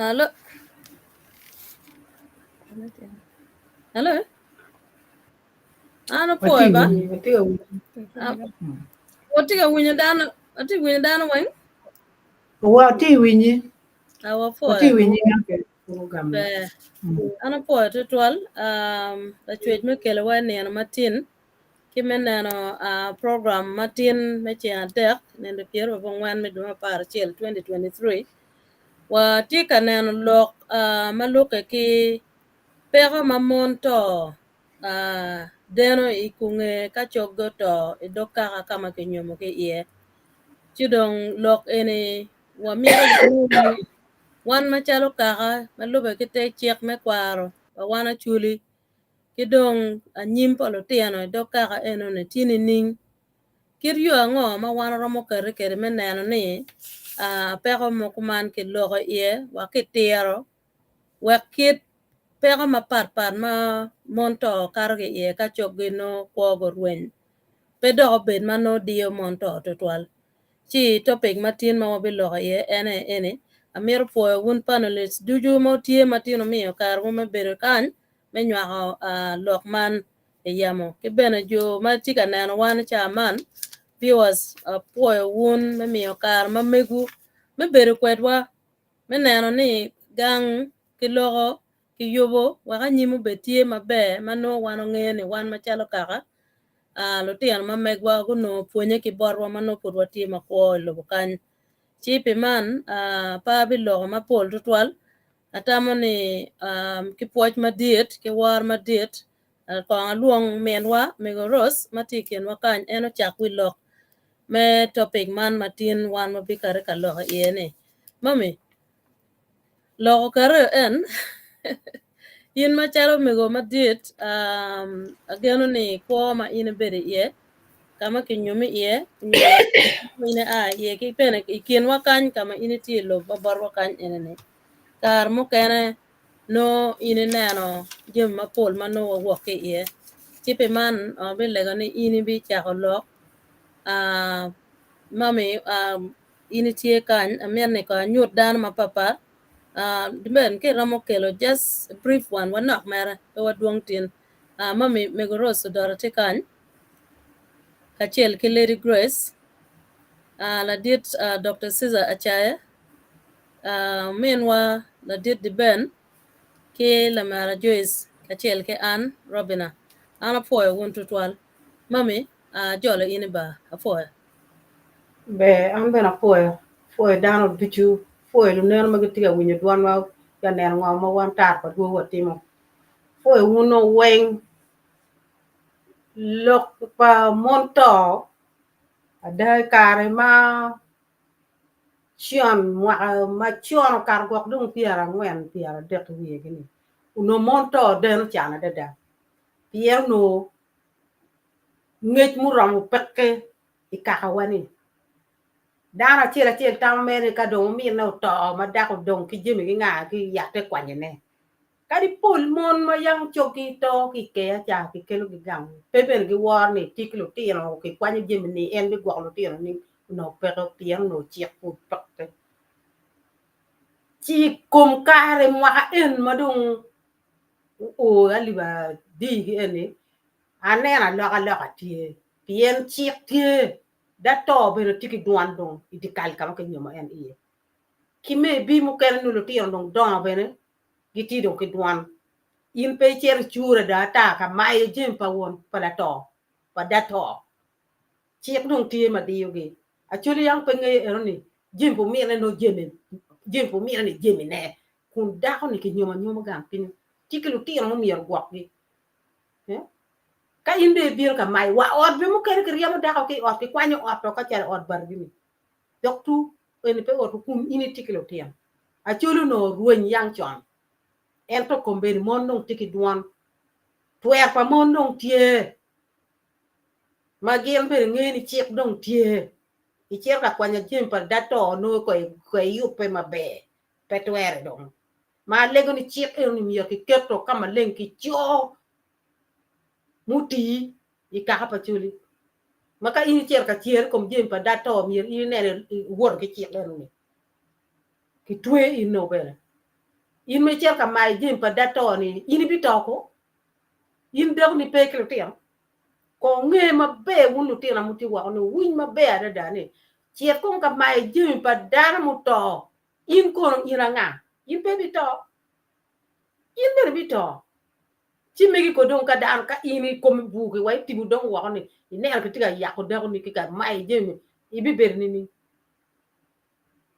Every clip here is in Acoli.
Alo. Alo. An Watye opwoyo ba. winyi, watye ka winyi. Ah, Watye ka winyo dano, watye ka winyo dano weng. Watye winyi. Ah, Watye wapwoyo. winyi ake program. Ber. An apwoyo tutwal um, lacwec me kelowa i nino matin ki me neno uh, program matin me ceng adek nino 24 me dwe me 11 2023 watye ka neno lok uh, ma lukke ki peko ma mon to uh, deno i kunge ka coggi oto i dog kaka ka ma kinyomo ki iye. Ci dong lok eni wamito wange wan macalo kaka ma lube ki te cik me kwaro pa wan Acholi ki dong anyim pa lutino i dog kaka enoni tye nining? Kit yo ango ma wan waromo kati kwede me neno ni peko mogo man kiloko iye wa kitiro wek kit peko mapatpat ma mon to kato ki iye ka coggi nongo kwogi orweny pe dok obed ma nongo diyo mon to tutwal. Ci topic ma tin ma wabiloko iye en aye eni, amito pwoyo wun panelists ducu ma wutye ma tin wumiyo karewu me bedo kany me nywako lok man i yamo ki bene jo ma tye ka neno wan i caa man viewers apwoyo wun me miyo kare ma megwu me bedo kwedwa me neno ni gang ki loko ki yubo wek anyim obed tye maber ma nongo wan wangeyo ni wan macalo kaka lutino ma megwa gunongo pwonye ki botwa ma nongo pud watye makwo i lobo kany. Ci pi man pe abiloko mapol tutwal atamo ni ki pwoc madit ki woro madit kong alwong minwa mego Rose ma tye i kinwa kany en ocak wi lok me topic man ma tin wan wabikati ka lok iye ni. Mami, lok okati en in macalo mego madit ageno ni kwo ma in ibedo iye ka ma kinyomi iye nyo in ia iye ki bene i kinwa kany ka ma in itye i lobo ma botwa kany eni-ni kare mukene nongo in ineno jami mapol ma nongo wawok ki iye ci pi man abilego ni in ibicako lok mami in itye kany amito ni kong anyut dano mapatpat ben ka iromo kelo just a brief one wanok mere pe wadwong tin mami mego Rose Odora tye kany kacel ki Lady Grace ladit Dr. Caesar Acaya ominwa ladit Diben ki lamera Joyce kacel ki an Robina an apwoyo wun tutwal mami ajolo in i bar apwoyo. Ber, an bene apwoyo, apwoyo dano ducu, apwoyo luneno ma gitye ka winyo dwanwa ka neno ngo ma wan tar pa dwogo watimo. Apwoyo wun weng lok pa mon to ada i kare ma con mwaka macon okato gwok dong pyerangwen pyeradek i wiye gini onongo mon to deno can adada pien onongo ngec muromo peke i kakawa ni dano acel acel tamo mere ni ka dong omine oto ma dako odong ki jami ki nga ki yatte kwanyone Kadi pol mon ma yam coggi to ki i keya ca kikelogi gang, pe bene giworo ni tye ki lutino, kikwanyo jami-ni, en bigwoko lutino-ni onongo peke pien onongo cik pud peke. Ci i kom kare mwaka en ma dong oo alip adigi eni, aneno alokaloka tye pien cik tye, dato bene tye ki dwan dong i dyekal ka ma kinyomo en iye. Ki maybe mukene nongo lutino dong dongo bene. Gitye dong ki dwon. In pe icito icure dong ata ka mayo jami pa won pa lato, pa dato. Cik dong tye ma diyogi. Acholi yang pe ngeyo eno ni jami pa omine nongo jami jami pa omine ni jami ne kun dako ni kinyomo anyoma gang kenyo tye ki lutino ma myero ogwokgi. Eh? Ka in dong ibino ka mayo wa ot bene mukene kiryemo dako ki i ot kikwanyo ot o ka calo ot batigi ni dok tu eni pe ot kun in itye ki lutino. Acholi onongo rweny yang con ento kombeddi mon dong tye ki dwon twer pa mon dong tye ma gin bene ngeyo ni cik dong tye, icito ka kwanyo jami pa dato nongo ko iyubbe maber, pe twere dong. Ma alego ni cik eno-ni myero kiketo ka maleng ki co mutii i kaka pa coli. Ma ka in icito ka cer i kom jami pa dato myero in inen iwoto ki cik eno-ni. Kitwe in nongo bene. In ma icito ka mayo jami pa dato-ni in ibito ko? In dako ni pe ki lutino? Kong wunge maber wun lutina mutye woko ni wuwiny maber adada ni, cit kong ka mayo jami pa dano muto, in kono in anga? In pe ibito? In bene ibito. Ci megi ko dong ka dano ka in i komi bur ki wa itibo dong woko ni ineno kitye ka yako dako ni ki ka mayo jami ibibedo nining?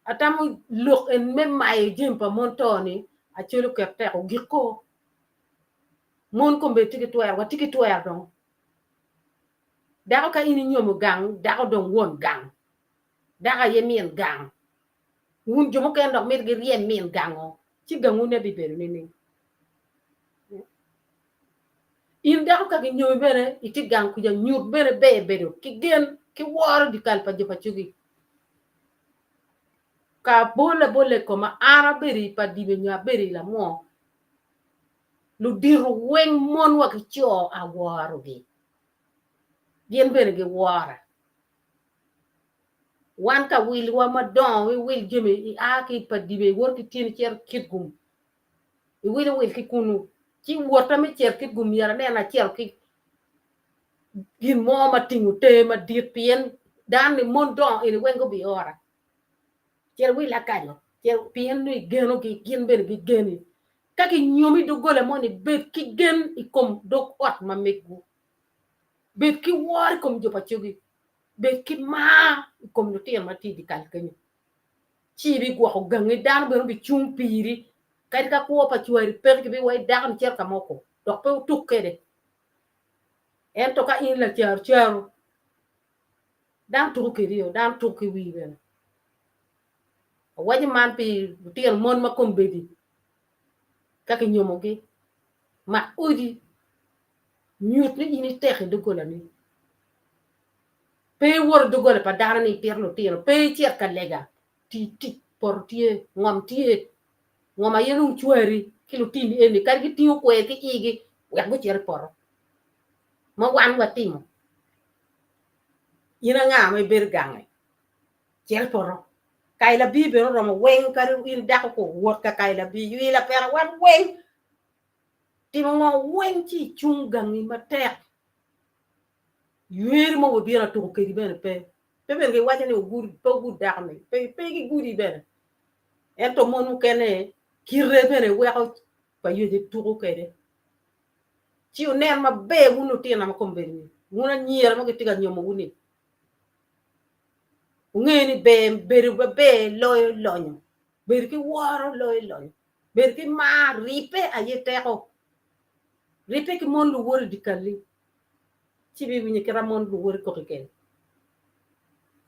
Atamo lok en me mayo jami pa mon to ni acel oket tek ogik ko. Mon kombeddi tye ki twero, watye ki twero dong. Dako ka in inyomo gang, dako dong won gang. Dako aye min gang. Wun jo mukene dok mito giryem min gango, ci gangune bibedo nining? In dako ka ginyomi bene itye gang kuca, nyut bene ber bedo ki gen ki woro dyekal pa jo pacogi. Ka bol abola i koma, an abedo i pa dibe nyo abedo i lamwo, Ludito weng mon wa ki co aworogi, gin bene giwora. Wan ka wilwa madongo iwil jami ia ki pa dibe iwoto ki tyeni icito Kitgum, iwilo wil ki kunu ci wotta me cito Kitgum myero anen acito ki gin mo ma tingo te madit pien dano ni mon dongo eni weng gubiora. Cit iwil akanyo pien nongo igenogi gin bene gigeni. Ka kinyomi i doggola moni, bed ki gen i kom dog ot ma megwu. Bed ki woro i kom jo pa cogi. Bed ki mar i kom lutino ma tye i dyekal kenyo. Ci ibigwoko gangi, dano bene obicung piri. Kadi ka kwo pa cwari peke, gibiwaci dako-ni cito ka moko, dok pe wutuk kwede. Ento ka in lacarucaru, dano tuko kwedi, dano tuko ki wii bene. Awaco man pi lutino mon ma kombeddi ka kinyomogi, mak odi, nyut ni in itek i doggolani. Pe iwot i doggola pa dano ni ipito lutino, pe icit ka lega, ti tic, poto tye, ngom tye, ngom aye dong cwari ki lutini eni kadi gitingo kwer ki igi wek gucit i poto ma wan watimo. In anga ma ibedo gangi? Cit i poto. Kayi labir bene oromo weng kadi in dako ko wot ka kayi labir ywi lapera wan weng timo ngo weng ci icung gangi matek yweri mo wubino atuko kedi bene pe pe bene giwaco ni wugud pe wugud dako ni pe pe gigudi bene ento mon mukene kite bene weko pa yece tuko kede ci wunen maber wun lutina ma kombeddi ni wun anyira ma gitye ka nyomowu ni Wunge ni ber bedo maber loyo lonyo, bedo ki woro loyo lonyo, bedo ki mar, ribbe aye teko. Ribbe ki mon luwoti dyekal-li, ci ibiwinyo kit ma mon luwoti kok kwede.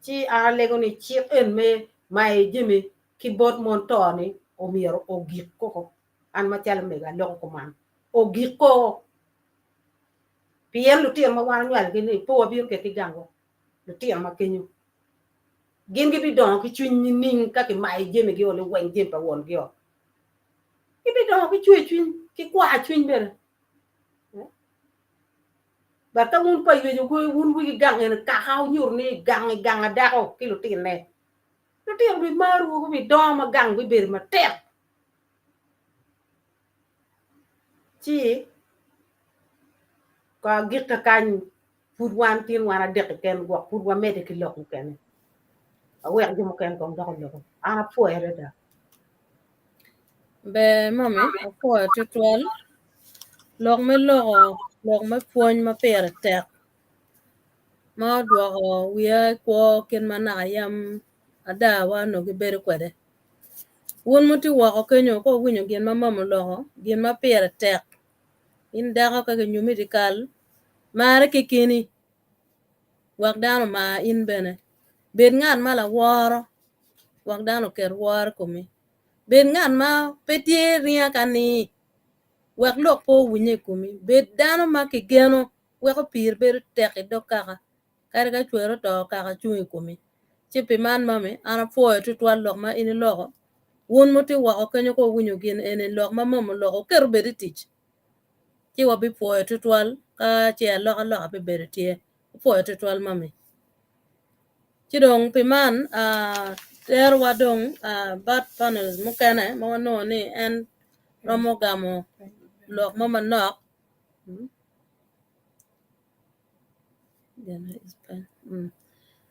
Ci an alego ni cik en me mayo jami ki bot mon to-ni omyero ogik koko. An macalo mego aloko kuman, ogik koko. Pien lutino ma wan onywalogi-ni pe wabino kwedgi gangwa. lutino ma kenyo gin gibidongo ki cwiny nining ka kimayo jamigi o liweng jami pa wongi o? Gibidongo ki cwer cwiny ki kwar cwiny bene. But ka wun pa ywec wun wigi gang eni kaka wunyuto ni gang i gang a dako ki lutinne. Lutino bimarowu gubidongo ma gang bibedo matek. Ci ka agikka kany Pud wan tin wan adek keken gwok pud wamedde ki lok mukene. Awek jo mukene kong dok oloki. An apwoyo adada. Ber mami, apwoyo tutwal. Lok me loko lok me pwony ma pire tek ma odwoko wiya i kwo kit ma naka yam adawa onongo gibedo kwede. Wun mutye woko kenyo ka wuwinyo gin ma mama oloko, gin ma pire tek in dako ka kinyumi i dyekal marre kekeni wek dano omar in bene. Bed ngat ma laworo wek dano oket woro i komi. Bed ngat ma pe tye ringa ka ni wek lok pe owinye i komi. Bed dano ma kigeno weko piri bedo tek i dog kaka kadi ka cweri oto kaka cung i komi. Ci pi man mami an apwoyo tutwal lok ma in iloko. Wun mutye woko kenyo ka wuwinyo gin eni lok ma mama oloko wuketo obed i tic ci wabipwoyo tutwal ka ce alokaloka bibedo tye. Apwoyo tutwal mami. Ci dong pi man terowa dong bot panels mukene ma wanongo ni en romo gamo lok mo manok.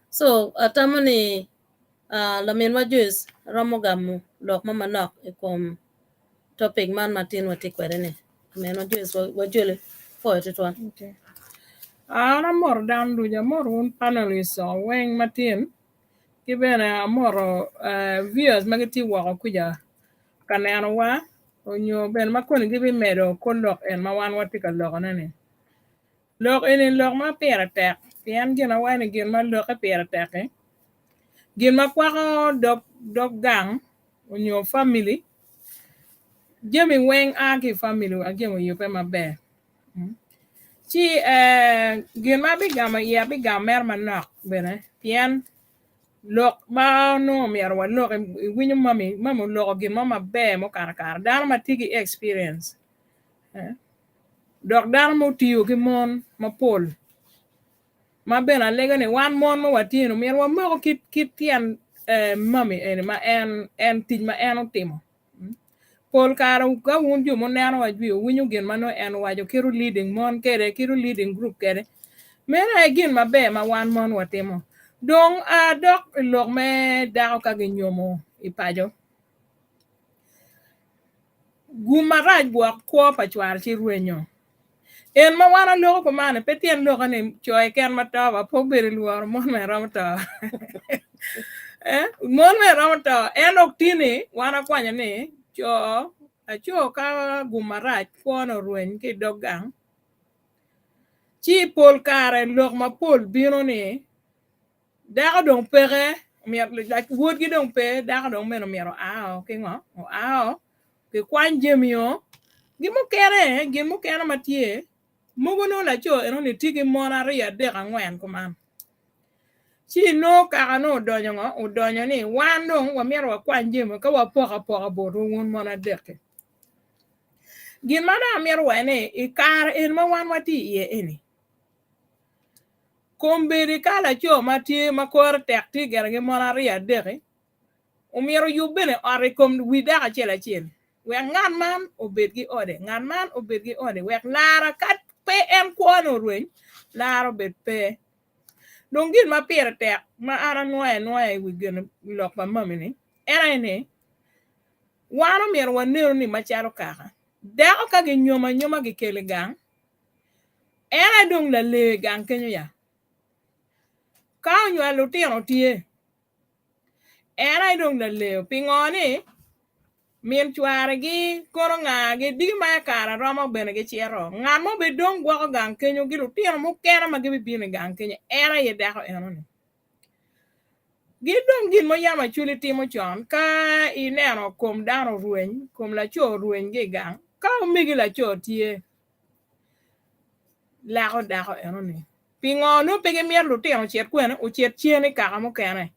So atamo ni laminwa Joyce romo gamo lok mo manok i kom topic man ma tin watye kwede-ni. Laminwa Joyce wajoli pwoyo tutwal. Okay. An amoro dano ducu, amoro wun panelists weng matin ki bene amoro viewers ma gitye woko kuca ka nenowa onyo bene ma koni gibimedo kor lok en ma wan watye ka lokone-ni. Lok eni lok ma pire tek pien gin awaco ni gin ma lokke pire tek-ki gin ma kwako dog gang onyo family jami weng a ki i family wek jami oyubbe maber ci gin ma abigamo iye abigamo mere manok bene pien lok ma nongo myero walok iwinyo mami mami oloko gin mo maber mukato kare dano ma tye ki experience Dok dano ma otiyo ki mon mapol ma bene alego ni wan mon ma watye ni myero wamoko kit tyen mami eni ma en tic ma en otimo. Pol kare ka wun jo muneno wa jwi wuwinyo gin ma nongo en owaco kit leading mon kwede kit leading group kwede meno aye gin maber ma wan mon watimo. Dong adok i lok me dako ka ginyomo i paco. Gum marac gwok kwo pa cware ci rwenyo. En ma wan aloko kuman-ni pe tyen lokke ni co keken ma to ba pe obedo lworo mon bene romo to. Eh, mon bene romo to. En dok tini wan akwanyo ni co laco ka gum marac kwone orweny ki i dog gang ci pol kare lok mapol bino ni Dako dong peke, wodgi dong pe, dako dong meno myero oa ki ngo? Oa kikwany jamio. Gin mukene, gin mukene ma tye, mogo nongo laco enoni tye ki mon aryo, adek, angwen kuman. Ci nongo kaka nongo odonyo ngo? Odonyo ni wan dong wamito wakwany jami ka wapoko apoka botwu wun mon adek-ki. Gin ma dong amito waco ni i kare eni ma wan watye iye eni, Kombeddi ka laco ma tye ma kore tek tye gire ki mon aryo adek-ki, omyero oyub bene ot i kom wi dako acel acel, wek ngat man obed ki ode, ngat man obed ki ode, wek lara ka pe en kwone orweny, lara obed pe. Dong gin ma pire tek ma an anwoyo anwoya i wi gin lok pa mami-ni en aye ni, wan omyero wanenu ni macalo kaka, dako ka ginyomo anyoma gikelo i gang, En aye dong lalee i gang kenyo ya. Ka onywalo lutino tye, en aye dong laleo. Pingo ni min cwaregi kono ngagi diki ma kare romo bene gicito. Ngat mo bene dong gwoko gang kenyo ki lutino mukene ma gibibino i gang kenyo en aye dako enoni. Gin dong gin ma yam Acholi timo con ka ineno kom dano orweny, kom laco orweny ki i gang, ka omegi laco tye lako dako enoni. Pingo nongo pe gimito lutino ocit kwene, ocit cen i kaka mukene.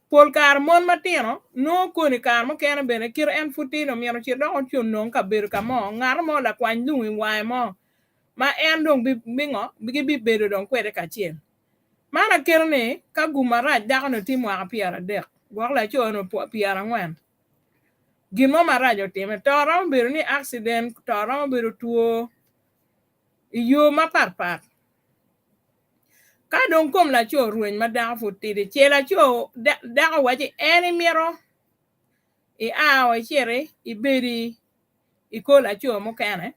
Pol kare mon matino nongo koni kare mukene bene kite en pud tidi omyero ocit dok ci onong kabedo ka mo, ngat mo lakwany lum i wange mo ma en dong bingo gibibedo dong kwede kacel. Man aketo ni ka gum marac dako-ni tye mwaka 30, gwok laco-ni 40, gin mo marac otime. To romo bedo ni accident, to romo bedo two i yo mapat pat. Ka dong kom laco orweny ma dako pud tidi, ce laco dako wacci en imito. Ia o iciti ibedi i kor laco mukene,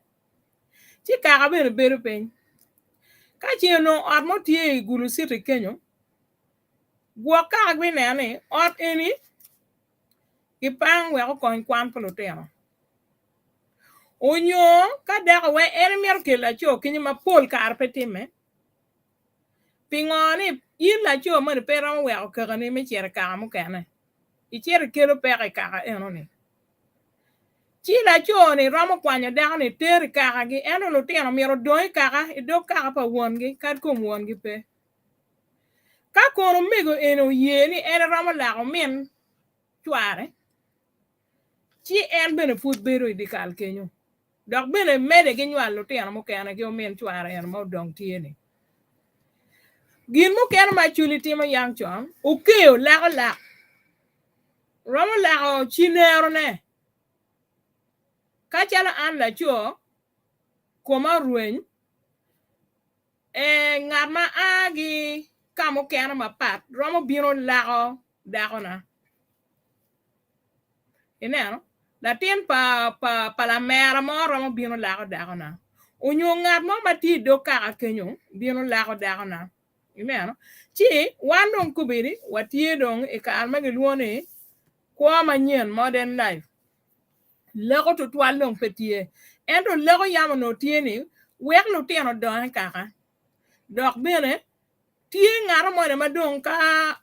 ci kaka bene bedo piny. Ka ceng onongo ot mo tye i Gulu City kenyo, gwok kaka gibineno ni ot eni gipang wek okony kwan pa lutino. Onyo ka dako weng en mito kelo laco kenyo ma pol kare pe timme, pingo ni in laco moni pe iromo weko kakani me cito i kaka mukene? Icito ikelo peko i kaka enoni. Ci laco-ni romo kwanyo dako-ni tero i kakagi, ento lutino myero odong i kaka, i dog kaka pa wongi, kadi kom wongi pe. Ka kono omego eni oye ni en eromo lako min cware, ci en bene pud bedo i dyekal kenyo, dok bene medde ki nywalo lutino mukene ki omin cware eno ma odong tye-ni. Gin mukene ma Acholi timo yang con, okeyo lako lak. Romo lako cinerone. Ka calo an laco, koma orweny, ee, ngat ma a ki ka mukene mapat romo bino lako dakona. Ineno? Latin pa, pa, pa lamera mo romo bino lako dakona. Onyo ngat mo ma tye i dog kaka kenyo bino lako dakona. Ineno? Ci wan dong kobedi watye dong i kare ma gilwongo ni kwo manyen, modern life. Leko tutwal dong pe tye. Ento leko yam onongo tye ni wek lutino odong i kaka. Dok bene tye ngat moni ma dong ka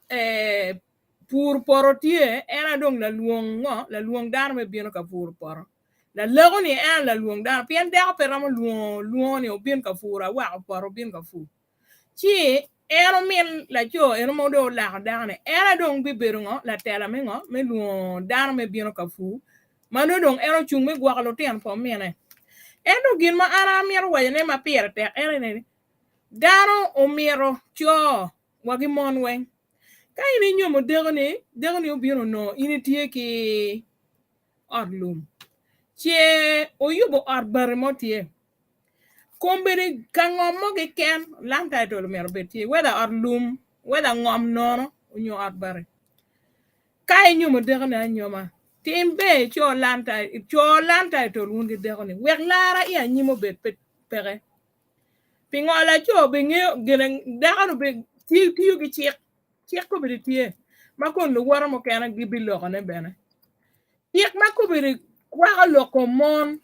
eh, pur poto tye, en aye dong lalwong ngo? Lalwong dano me bino ka puro poto. Laleko ni en aye lalwong dano pien dako pe romo lwongo lwongo ni obin ka puro awako poto obin ka pur. Ci en omin laco eno ma dong olako dako-ni, en aye dong bibedo ngo? Latela me ngo? Me lwongo dano me bino ka pur, ma nongo dong en ocung me gwoko lutino pa omine. Ento gin ma an amito wacone ma pire tek en aye ni, dano omito co wa ki mon weng. Ka in inyomo dekoni, dekoni obino onongo in itye ki ot lum, ce oyubo ot bati mo tye. Kombeddi ka ngom mo keken land title myero obed tye whether ot lum whether ngom nono nyo ot bati. Ka inyomo dekoni anyoma tim ber ico land title co land title wun ki dekoni wek lara i anyim obed peke. Pingo laco bingeyo gine dako-ni tiyo ki cik cik kombeddi tye ma kun luwote mukene gibilokone bene. Cik ma kombeddi kwako lok kom mon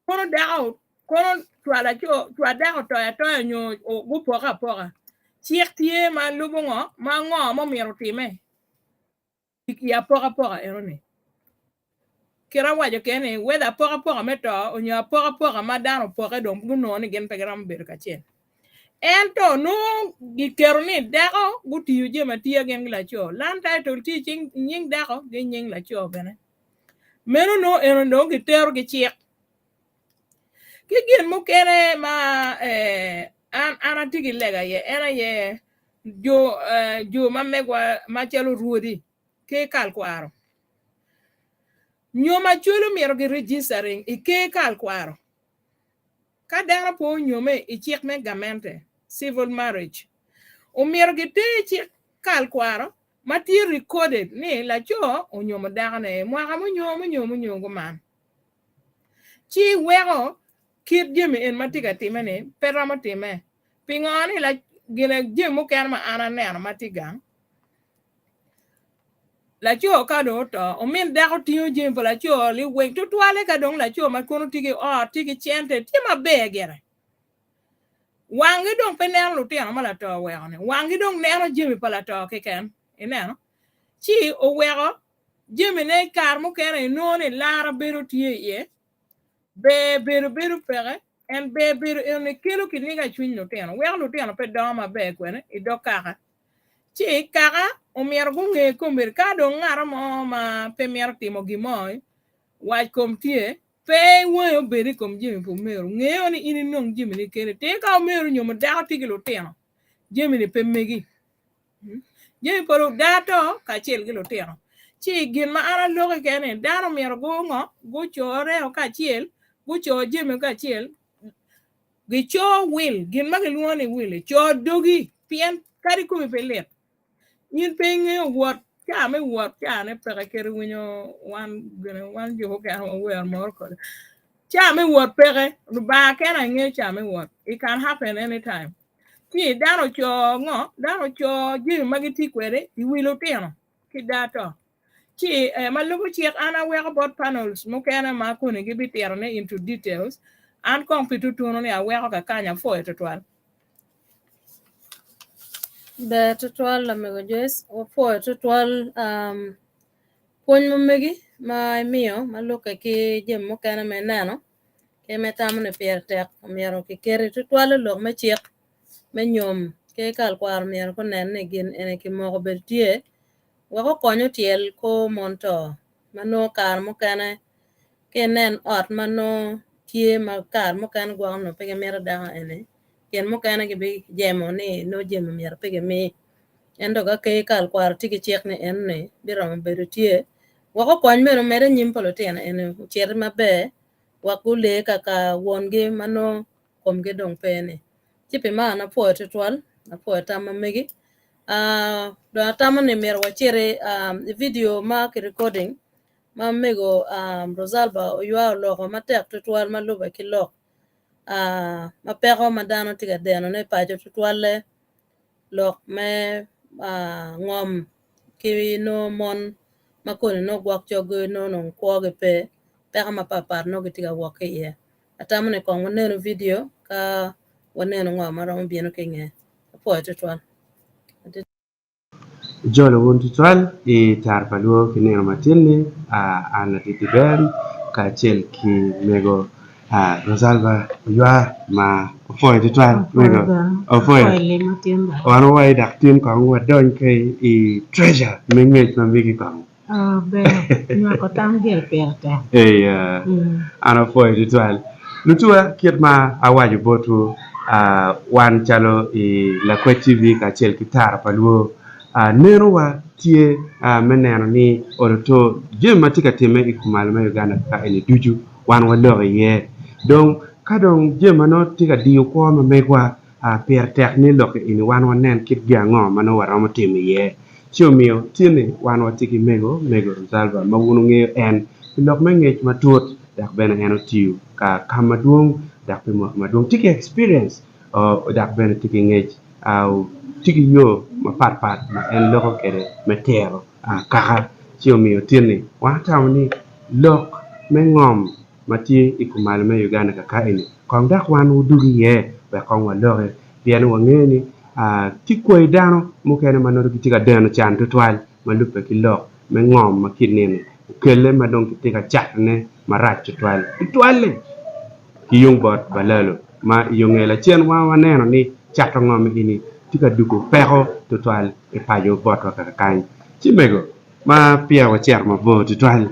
Kono dako kono cwal aco cwal dako otoyo atoya nyo gupoke apoka. Cik tye ma lubo ngo ma ngo ma omyero otime i apokapoka enoni. Kit awaco kene ni whether apokapoka me to onyo apokapoka ma dano opoke dong gunongo ni gin pe giromo bedo kacel. Ento nongo giketo ni dako gutiyo jami atiya gin ki laco. Land title tye i cing nying dako ki nying laco bene. Meno nongo eno dong gitero ki cik. Ki gin mukene ma an an atye ki lega iye en aye jo jo ma megwa macalo rwodi ki kal kwaro nyo ma cwalo myero gi registering i ker kal kwaro. Ka dano pe onyome i cik me gamente, civil marriage, omyero giter cik kal kwaro ma tye recorded ni laco onyomo dakone i mwaka munyo munyo munyo kuman. Ci weko kit jami en ma tye ka time-ni pe romo time. Pingo ni gine jami mukene ma an aneno ma tye gang, laco ka dong oto, omin dako tingo jami pa laco liweng tutwale ka dong laco ma kono tye ki ot, tye ki cente, tye maber gire. Wanggi dong pe neno lutino ma lato oweko-ni, wanggi dong neno jami pa lato keken. Ineno? Ci oweko jamine kare mukene inongo ni lara bedo tye iye, ber bedo bedo peke, en ber bedo enoni kelo kiniga i cwiny lutino, weko lutino pe dongo maber kwene i dog kaka. Ci kaka omyero gunge kombeddi ka dong ngat mo ma pe mito timo gin mo wac kom tye Pe wangi obed i kom jami pa omeru. Ngeyo ni in inong jamini keni. Tir ka omeru nyomo dako tye ki lutino, jamini pe megi. Jami pa dato kacel ki lutino. Ci gin ma an aloko keken ni dano myero gungo, gucore kacel, guco jami kacel, gico wil, gin ma gilwongo ni wil-li, co dogi pien kadi komi pe lit. In pe ingeyo wot. Caa me wot caa ne peke kadi winyo wan gine wan jo mukene wawer moro kode. Caa me wot peke, Lubanga kene aye ngeyo caa me wot. It can happen anytime. Ci dano oco ngo? Dano oco jami ma gitye kwede i wi lutino ki daa to. Ci eh, ma lubo cik an aweko bot panels mukene ma koni gibitito ne into details. An kong pi tutunu ni aweko kakany apwoyo tutwal. Ber tutwal lamego Joyce, wapwoyo tutwal um, pwony ma megi ma imiyo ma lubbe ki jami mukene ma ineno ki ma itamo ni pire tek omyero kiketi tutwal i lok me cik me nyom ki kal kwaro myero gunen ni gin eni kimoko bedo tye wek okony otyel kor mon to ma nongo kare mukene ki inen ot ma nongo tye ma kare mukene gwoko nongo pe gimito dako eni gin mukene gibijemo ni nongo jami myero pe gimi ento ka ker kal kwaro tye ki cik ni enoni biromo bedo tye wek okony bene omed anyim pa lutino eni ociti maber wek gulee kaka wongi ma nongo komgi dong pe ni ci pi man apwoyo tutwal apwoyo tam ma megi dong atamo ni myero waciti i vidio ma ki recording ma mego Rosalba oywa oloko matek tutwal ma lube ki lok ma peko ma dano tye ka denone paco tutwalle lok me ngom ki nongo mon ma koni nongo gwok coggi nongo dong kwogi pe peko mapatpat nongo gitye ka wok ki iye. Atamo ni kong wanenu vidio ka wanenu ngo ma romo bino ki i nge. Apwoyo tutwal. Ijolo wun tutwal i tara pa lwor ki nino matin-ni, an ladit Ben kacel ki mego Rosalba Oywa ma opwoyo tutwal mego opwoyo wan wawaco dok tin kong wadony ki i treasure me ngec ma megi kong. An apwoyo tutwal. Lutuwa kit ma awaco botwu wan calo i Lakwed TV kacel ki Tara pa Lwor nenowa tye me neno ni oluto jami ma tye ka timme i kumalo me Uganda ka eni ducu wan waloko iye. Dong ka dong jami ma nongo tye ka diyo kwo ma megwa pire tek ni lok eni wan wanen kit gin ango ma nongo waromo timo iye. Ci omiyo tin-ni wan watye ki mego, Mego Rosalba, ma wun wungeyo en pi lok me ngec matut dok bene en otiyo ka ka madwong dok pi mwaka madwong. Tye ki experience dok bene tye ki ngec, tye ki yo mapat pat ma en loko kwede me tero kaka. Ci omiyo tin-ni wan watamo ni lok me ngom ma tye i kumalo me Uganda kaka eni kong dok wan wudug iye wek kong waloki pien wangeyo ni tye kwayi dano mukene ma nongo gitye ka deno can tutwal ma lubbe ki lok me ngom ma kit nino okelle ma dong kitye ka catone marac tutwal tutwalle ki yung bot balalo ma i yo nge lacen wan waneno ni cato ngom eni tye ka dugo peko tutwal i paco botwa kaka kany. Ci mego ma peya wacito mabor tutwal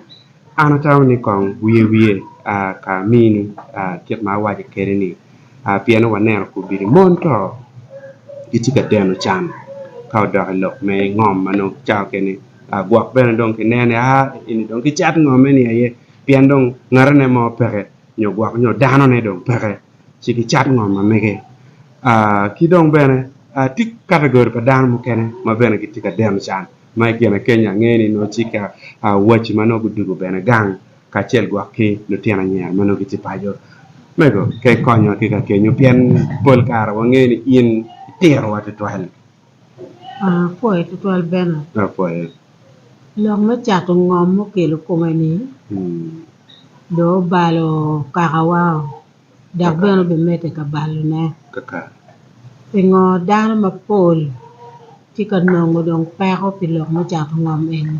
An atamo ni kong wiye wiye ka amini kit ma awaco kwede ni pien waneno kobedi mon to gitye ka deno can ka odok i lok me ngom ma nongo cawa kene gwok bene dong kineno ni aa eni dong kicat ngom eni aye pien dong ngatene mo peke nyo gwok nyo danone dong peke ci kicat ngom ma mege ki dong bene tye kategori pa dano mukene ma bene gitye ka deno can. Ma i kine kenyo angeyo ni nongo ci ka waci ma nongo gudugo bene gang kacel gwok ki lutino anyira ma nongo gitye paco. Mego ka ikonyowa ki ka kenyo pien pol kare wangeyo ni in itirowa tutwal. Apwoyo tutwal bene. Apwoyo. Lok me cato ngom mukelo kome-ni dong obalo kakawa o. dok bene obimedde ka balone. Pingo dano mapol tye ka nongo dong peko pi lok me cato ngom eni?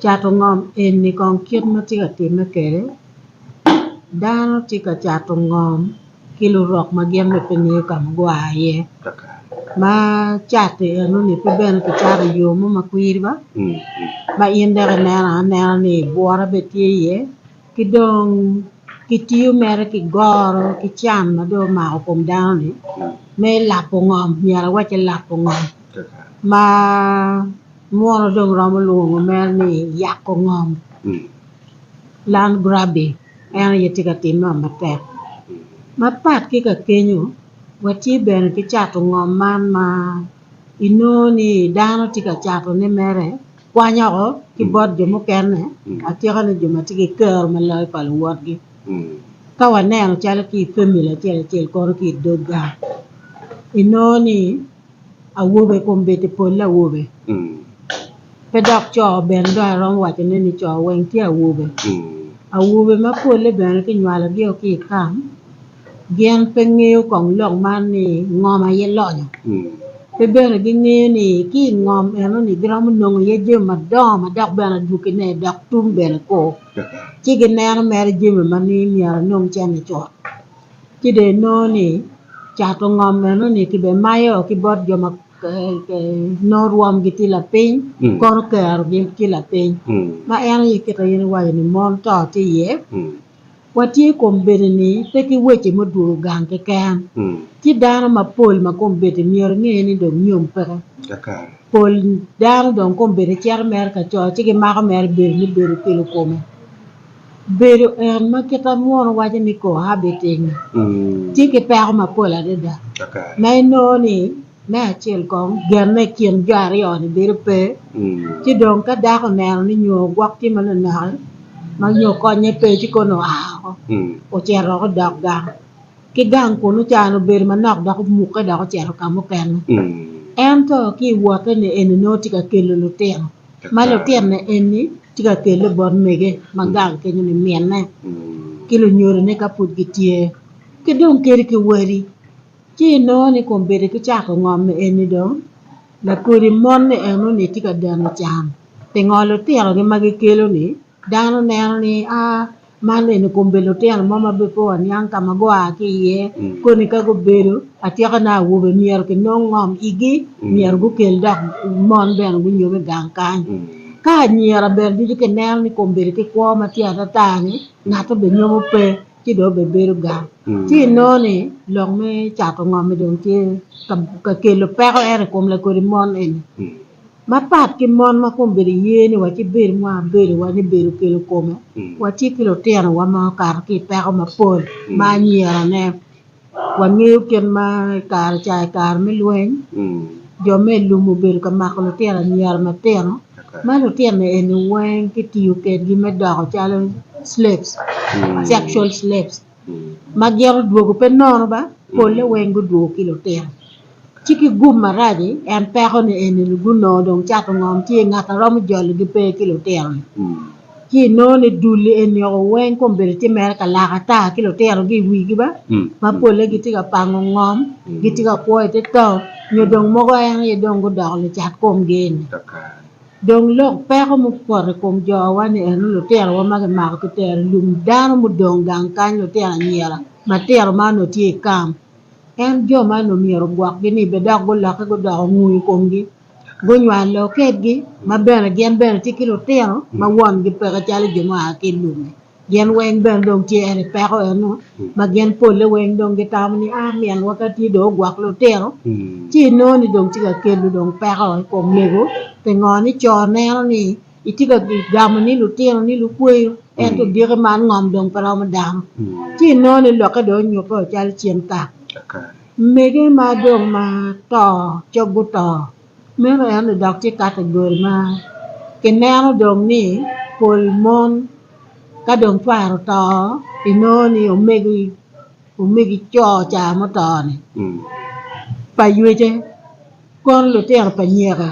Cato ngom eni kong kit ma tye ka timme kwede, dano tye ka cato ngom ki lurok ma gin bene pe ngeyo ka ma gua iye ma cat-ti enoni pe bene kicato i yo mo ma kwiri ba ma in dok ineno anena ni bwura bene tye iye. Ki dong kitiyo mere ki goro ki can ma dong omako kom dano-ni me lapo ngom myero awacci lapo ngom ma muno dong romo lwongo mere ni yako ngom land grabbing en aye tye ka timme matek. Mapat ki ka kenyo watye bene ki cato ngom man ma. Inongo ni dano tye ka cato ne mere kwanyo oko ki bot jo mukene atika ni jo ma tye ki kero me loyo pa luwotgi. Ka waneno calo ki i family acel acel kono ki i dog gang inongo ni awobe kombeddi polle awobe pe dok co bene dong aromo waco ne ni co weng tye awobe. Awobe ma polle bene kinywalogio ki i kam Gin pe ngeyo kong lok man ni ngom aye lonyo. Pe bene gingeyo ni ki i ngom enoni giromo nongo iye jami madongo ma dok bene adwogine dok tum bene kur. Ci gineno mere jami ma ni myero anong cente cut. Ci dong inongo ni cato ngom enoni kibemayo ki bot jo ma nongo rwomgi tye lapiny kono kerogi tye lapiny. Ma en aye kite in iwaco ni mon to tye iye. Watye kombeddi-ni pe ki weche mudwogo gang keken. Tye dano mapol ma kombeddi myero inge ni dong nyom peke. Pol dano dong kombeddi cito mere ka co ci gimako mere bedo ni bedo kelo kome. Bedo en ma kite munu waco ni cohabiting tye ki peko mapol adada ma inongo ni Me acel kong, genne i kin jo aryo-ni bedo pe, ci dong ka dako oneno ni nyo gwok tye ma nonoki ma nyo konye pe ci kono oa oko, ocito oko odok gang. Ki gang kunu can obedo manok dok omukke dok ocito ka mukene. Ento ki i wotte-ni eni nongo tye ka kelo lutino, ma lutinone eni tye ka kelle bot mege ma gang kenyo-ni, minne ki lunyodone ka pud gitye, ki dong kadi ki wadi. Ci inongo ni kombeddi ki cako ngom eni dong lakodi mon ni eno ni tye ka deno can pingo lutino gi ma gikelo ni dano neno ni aa man eni kombeddi lutino mo ma bene pe waniang ka ma gua ki iye koni ka gubedo atika ne awobe myero kinong ngom igi myero gukel dok mon bene gunyom i gang kany ka anyira bene ducu kineno ni kombeddi ki kwo ma tye atata ni ngato bene nyomo pe. ci dong obibedo gang. Ci inongo ni lok me cato ngom-mi dong tye ka kelo peko ento i kom lakodi mon eni. Mapat ki mon ma kombeddi ye ni wa ci bed ma wabedo wa ni bedo kelo kome, watye ki lutinowa ma okato ki i peko mapol ma anyirane. Wangeyo kit ma i kare ca i kare me lweny, jo me i lum obedo ka mako lutino anyira matino, ma lutino eni weng kitiyo kedgi me doko calo slaves, sexual slaves, ma gin odwogo pe nono ba, polle weng gudwogo ki lutino. Ci ki gum marac-ci, en peko ni eni gunongo dong cato ngom tye ngat a romo jologi pe ki lutino-ni. Ci inongo ni dul-li eni oko weng kombeddi tye mere ka lak ata ki lutinogi i wigi ba, ma polle gitye ka pango ngom, gitye ka kwo i te taun, nyo dong mogo en aye dong gudoko lucat komgi eni. Dong lok peko mupoto i kom jowa ni eno lutinowa ma kimako kitero i lum dano mudong gang kany lutino anyira matino ma onongo tye i kam. En jo man omyero ogwokgi ni be dok gulokke gudoko ngu i komgi, gunywalo kedgi, ma bene gin bene tye ki lutino ma wongi peke calo jo mua ki i lum-mi. Gin weng bene dong tye en i peko eno, ma gin polle weng dong gitamo ni, 'A, minwa ka tye dong ogwok lutino, ci inongo ni dong tye ka kelo dong peko i kom mego. Pingo? Ni co neno ni Itye ka gamo ni lutino ni lukweyo ento diki man ngom dong pe romo dano. Ci inongo ni lokke dong onyubbe o calo cen kak. Mege ma dong ma to cog guto meno ento dok tye kategori ma kineno dong ni pol mon ka dong cware oto inongo ni omegi omegi co ca muto ni pa ywece kono lutino pa nyeke.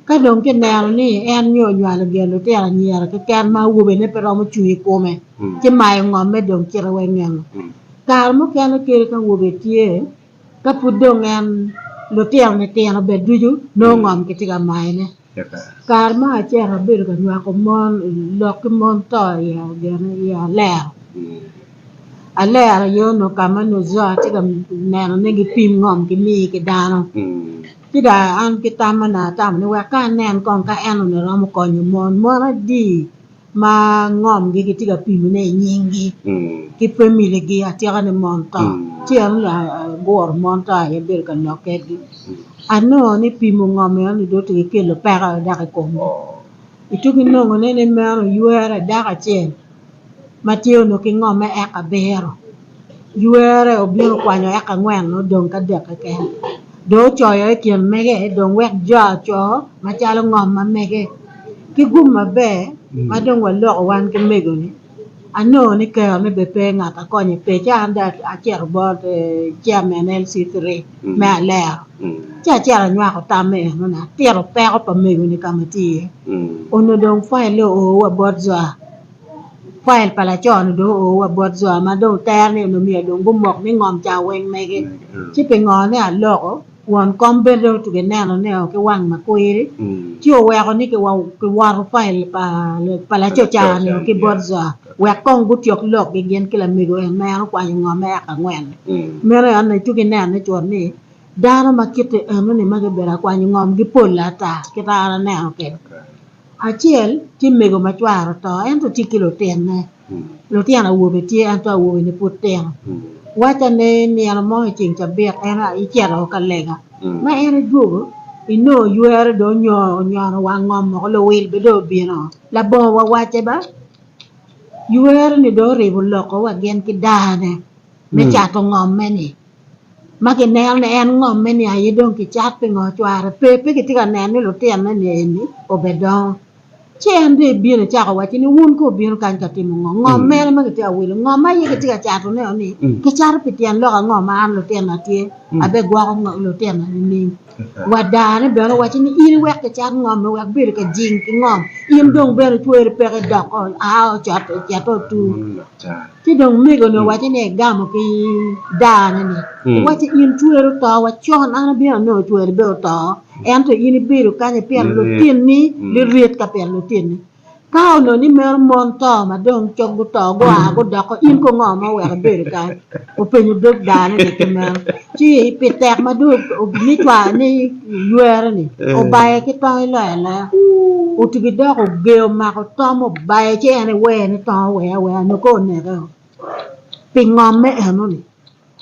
Ka dong kineno ni en nyo onywalo gin lutino anyira keken ma awobene pe romo cung i kome, ci mayo ngomme dong cito wa i ngeno. Kare mukene kadi ka awobe tye, ka pud dong en lutino-ni tino bene ducu, nongo ngom kitye ka mayone. Kare mo acel abedo ka nywako mon, lok ki mon to i alero. Alero aye onongo ka ma onongo Zoa tye ka neno ni gipim ngom gimi ki dano. Ci dong an ki tamma-na atamo ni wek ka anen kong ka en onongo romo konyo mon. Mon adi ma ngomgi gitye ka pimone i nyinggi ki familigi atika ni mon to. Ci en onongo aguro mon to aye abedo ka lok kwedgi. Anongo ni pimo ngom enoni dong tye ka kelo peko dok i komgi. Ituko inongone ni meno ywere dako acel ma tye onongo ki ngom me eka abiro. Ywere obino okwanyo eka angwen odong ki adek keken. Dong ocoyo i kin mege dong wek jo aco macalo ngom ma mege ki gum maber ma dong waloko wan ki mego ni anongo ni kero ne bene pe ngat akonye pe ci an dong acito bot chairman LC3 me Alero ci acito anywako tam me eno ni atito peko pa mego ni kama tye iye onongo dong file oo wa bot zwa. File pa laco-ni dong oo wa bot Zoa ma dong tere ni onongo myero dong gumok ni ngom ca weng mege. Ci pi ngo ni aloko, won kom bene dong otugi neno ne o ki wang makwiri, ci oweko ni kiwoto file pa laco ca-ni o ki bot Zoa wek kong gutyok lokgi gin ki lamego en ma en okwanyo ngom me eka angwen-ni. Meno aye onongo itugi nene cut ni dano ma kite enoni ma gibedo akwanyo ngom gipol ata kit an aneno kwede. Acel tye mego ma cware oto ento tye ki lutinne, lutino awobe tye ento awobe-ni pud tino. Wacca ni nino mo i ceng cabit en icito ka lega ma en edwogo inongo ywere dong onyono wang ngom woko luwil bene dong obino labongo wa wacce ba ywere-ni dong oribo loko wa gin ki daane me cato ngomme-ni. Ma kineno ni en ngomme ni aye dong kicat pingo cware pe, pe kitye ka neno ni lutinone ni eni obedongo. Ci en dong ebino ecako wacci ni wun ka wubino kany ka timo ngo? Ngom mene ma kitye ka wilo? Ngom ma aye kitye ka catone o ni kicato pi tyen lok ango ma an lutinona tye abegwoko lutinona nining? Wa daane bene owacci ni in iwek kicat ngom-mi wek bedo ka jing ki ngom in dong bene cweri peke dok aa ocoto ocito otur. Ci dong mego-ni owacce ni egamo ki daane-ni, owacce in cweri oto wa con, an abino anongo cweri bene oto, ento in ibedo kany ipito lutinni lirit ka pito lutinni. Ka onongo ni meno mon to ma dong cok guto gua gudoko, in kono ngo ma oweko ibedo kany? Openyo dog daane-ni ki meno. Ci pi tek ma dong ni cware ni ywere-ni, obaye ki tong iloyo aloya. Otugi dok ogeyo omako tom obaye ci en ewer ni tong ower aweya nyo ka oneke o pi ngomme enoni.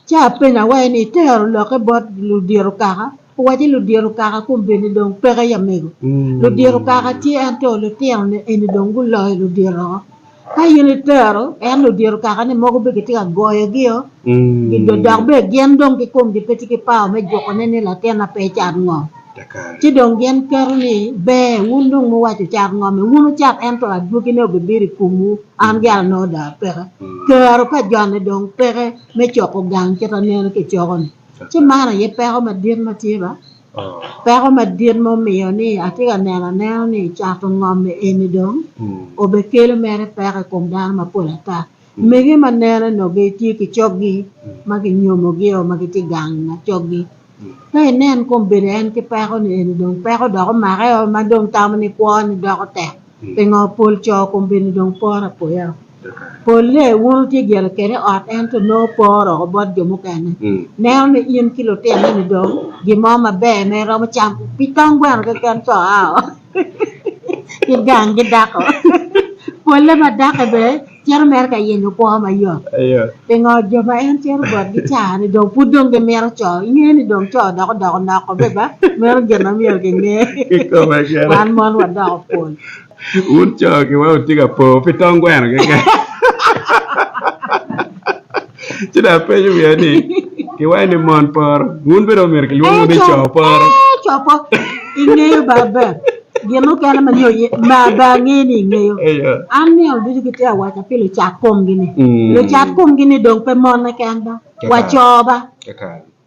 Ci apenyo awaci ni itero lokke bot ludito kaka? Owacci ludito kaka kombeddi dong peke ya mego. Ludito kaka tye ento lutino ni eni dong guloyo ludito o. Ka in itero en ludito kaka ni mogo bene gitye ka goyogi o dok bene gin dong ki komgi pe tye ki power me jukone ni latinna pe ecat ngom. Ci dong gin keto ni ber wun dong muwaco cat ngom-mi wun wucat ento adwogine obibedo i komwu an gire anongo dong apeke. Kero pa joni dong peke me coko gang kit aneno kicoko-ni. Ci man aye peko madit ma tye ba. Peko madit ma omiyo ni atye ka neno anena ni cato ngom-mi eni dong obekelo mere peko i kom dano mapol ata. Mege ma nene onongo gitye ki coggi ma kinyomogi-o ma gitye gang ma coggi. Ka inen kombeddi en ki peko ni eni dong peko dok omake o ma dong tamo ni kwo ni doko tek. Pingo pol co kombeddi dong poro apoya? Polle wun wutye gire kwede i ot ento nongo poro oko bot jo mukene. Neno ni in ki lutinoni ni dong gin mo maber ma iromo camo pi tong gweno keken co ao ki gang ki dako. Polle ma dake bene cito mere ka yenyo kwo mayot. Pingo jo ma en cito botgi ca-ni dong pud dong gimito co? Inge ni dong co dok odoko noko be ba? Meno gin ma myero kinge. Wan mon wadoko pol. Wun co ki wa wutye ka po pi tong gweno keken. Ci dong apenyo wiya ni, kiwaco ni mon poro, wun bene omyero kilwongwu ni co poro. Eh, co poro. Ingeyo ba ber. Gin mukene ma nyo ma ba angeyo ni ingeyo. An nino ducu gitye ka waca pi lucat komgi-ni. Lucat komgi-ni dong pe mon keken ba, wa co ba.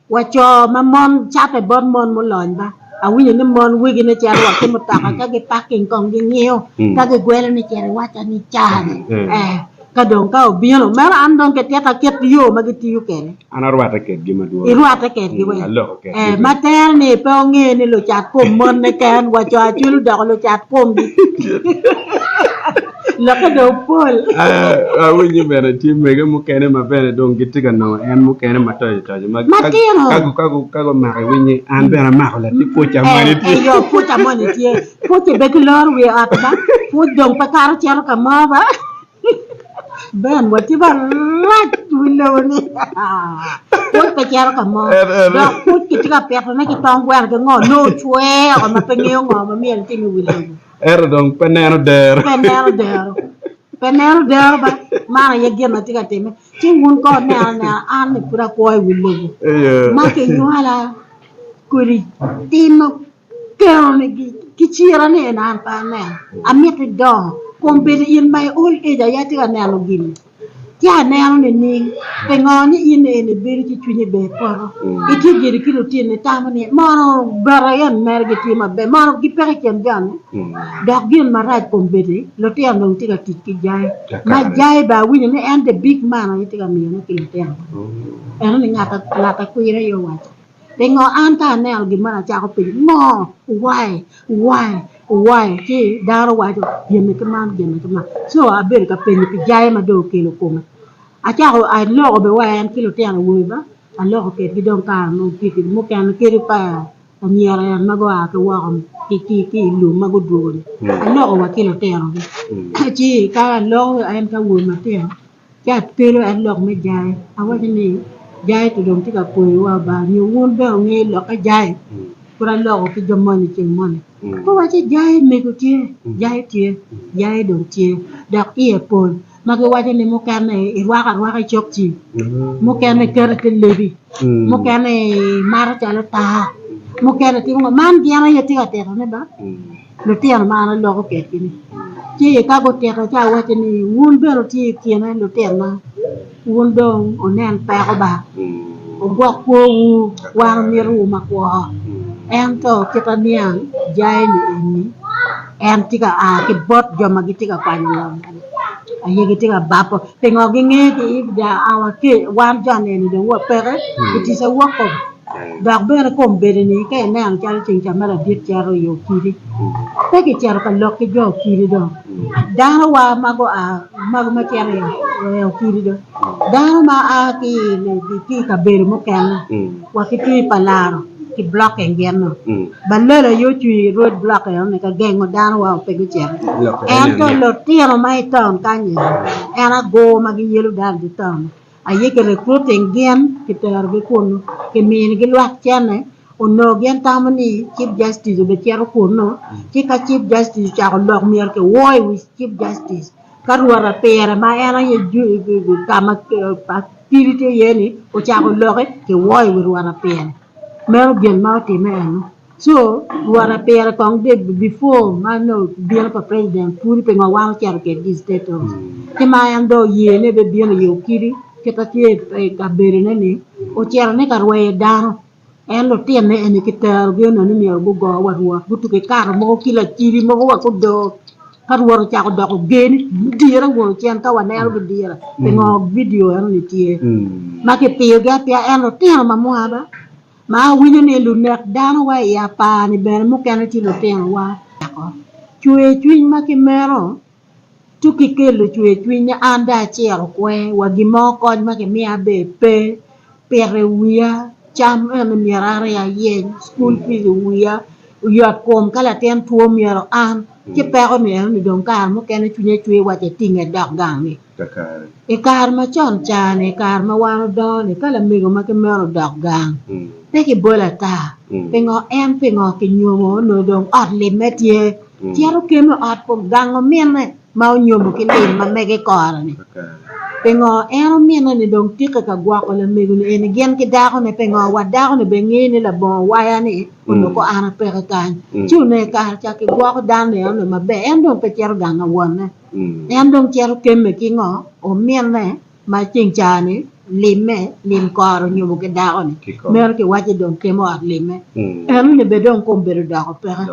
Wa co ma mon cate bot mon mulony ba. Awinyo ni mon wegine cito wa ki mutoka ka gi parking kong gingiyo ka gigwelo ni cit iwacca ni caa-ni. Eh, ka dong ka obino meno an dong kitita kit yo ma gitiyo kwede. An arwatte kedgi madwong. Irwatte kedgi weng. Aloko kedgi. Eh, ma tere ni pe onge ni lucat kom mon-ne ken wa co acwel odoko lucat komgi. Lokke dong pol. Awinyo bene tye mege mukene ma bene dong gitye ka nongo en mukene matoco toco ma Matino. ka gumako iwinyi an bene amako latin puca moni tye. Eyo puca moni tye. Puc-ci be giloro wiye ot ba. Puc dong pe kato cito ka mo ba. Ben watye marac i wi lobo ni. Puc pe cito ka mo. Dok puc kitye ka pitone ki tong gweno ki ngo nongo ocwer oko ma pe ngeyo ngo ma myero etim i wi lobo. Ento dong pe neno dero. Pe neno dero. Pe neno dero ba. Man aye gin ma tye ka timme. Ci wun kono wuneno anena an ni pud akwo i wi lobo. Ma kinywala. Kodi tim keno ni ki cira ni eni an pe aneno amiti dongo kom bedo in my old age aye atye ka neno gini ci aneno nining pingo ni in eni ibedo ci cwinyi bene poto itye giri ki lutini itamo ni mono bene en mere gitye maber mono gipeke i kin joni dok gin marac kom bedi lutino dong tye ka tic ki jai ma jai bene awinyo ni en the big man aye tye ka miyone ki lutino eno ni ngat akwiri aye owaco. Pingo an ka aneno gin moni acako penyo ngo? Why? Why? Why? Ci dano waco gin ki man gin ki man so abedo ka penyo pi jayi ma dong okelo kome acako aloko bene wa en ki lutino awobe ba aloko kedgi dong kare mo ogik mukene kadi pa anyira en ma gua ki woko ki i lum ma gudwogo ni aloko wa ki lutinogi ci ka aloko en ki awobe matino Ci akelo en lok me jai, awaco ni, Jai to dong tye ka kwoyowa ba, nyo wun bene wungeyo lokke jai? Pud aloko ki jo moni ceng moni. Guwacci, Jai mego tye, jai tye, jai dong tye, dok iye pol, ma giwaco ni mukene irwako arwaka i cokci, mukene iketo i te lebi, mukene imato calo taa, mukene itimo ngo. Man gin aye tye ka titone ba. Lutino ma an aloko kwedgi-ni. Ci ka gutito ci awacce ni, 'Wun bene wutye i kine lutinna, wun dong wunen peko ba, wugwok kwowu, wan wamitowu makwo. Ento kit aniang jai-ni eni, en tye ka a ki bot jo ma gitye ka kwanyo ngom aye gitye ka babo. Pingo gingeyo ki wan jo-ni eni dong wapeke, it is a work of. Dok bene kombeddi-ni ka ineno calo ceng ca ma ladit cito i Okidi, pe kicito ka lok ki jo Okidi dong. Danowa ma gua mago ma cito i Okidi dong, dano ma a ki i kabedo mukene wa ki tung i Palaro ki blocking gin-nu. Balele aye ocung i road block enoni ka gengo danowa pe gucito. Ento lutino ma i taun kany-nyi en agur ma giyelo dano i dye taun. aye ki recruiting gin kiterogi kunu kiminigi lwak cene onongo gin tamo ni chief justice obicito kunu ci ka chief justice ocako lok myero kiwor i wi chief justice ka rwot apire ma en aye ka ma kidi tye iye ni ocako loki kiwor i wi rwot apire meno gin ma otime eno. Co, Rwot apire kong de before ma nongo bino pa president pudi pingo wan ocito kwedgi i state house ci ma en dong oye ni ebibino i Okidi kita tye i kabedo ne ni ocito ni ka rweyo dano en lutinne eni kiterogi onongo ni myero gugo wa rwot gutuko ikato mogo ki lacidi mogo wa gudoo ka rwot ocako doko ger ni dire wunu cen ka waneno gi dire pingo video eno ni tye ma kipiyogi apiya en lutino ma mwa ba Ma awinyo ni lunek dano wa i apar-ni bene mukene tye lutinowa. Cwer cwiny ma ki meno tuk ki kelo cwer cwiny ni an dong aciro kwe wa gin mo kony ma kimiya bene pe, pito i wiya, cam eni myero an aye ayeny, cukul pic i wiya, yot kom ka latin two myero an, ci peko ni enoni dong kare mukene cwinye cwer waci etinge edok gang ni. I kare macon ca-ni, i kare ma wan odongo-ni, ka lamego ma ki meno odok gang, pe kibolo ata. Pingo? En pingo kinyomo onongo dong ot limme tye? Cito kemo i ot kom gang ominne ma onyomo ki lim ma mege kore-ni. Pingo en ominne-ni dong tike ka gwoko lamego-ni eni gin ki dakone? Pingo wa dakone bene ngeyo ni labongo waya-ni onongo ko an apeke kany? Ci onongo i kare ca kigwoko dano-ni enoni maber, en dong pe cito gang ka wonne. En dong cito kemme ki ngo? Ominne ma ceng ca-ni limme, lim kore onyomo ki dako-ni. Meno kiwacci dong kemo ot limme. Enoni bene dong kombedo odoko peke.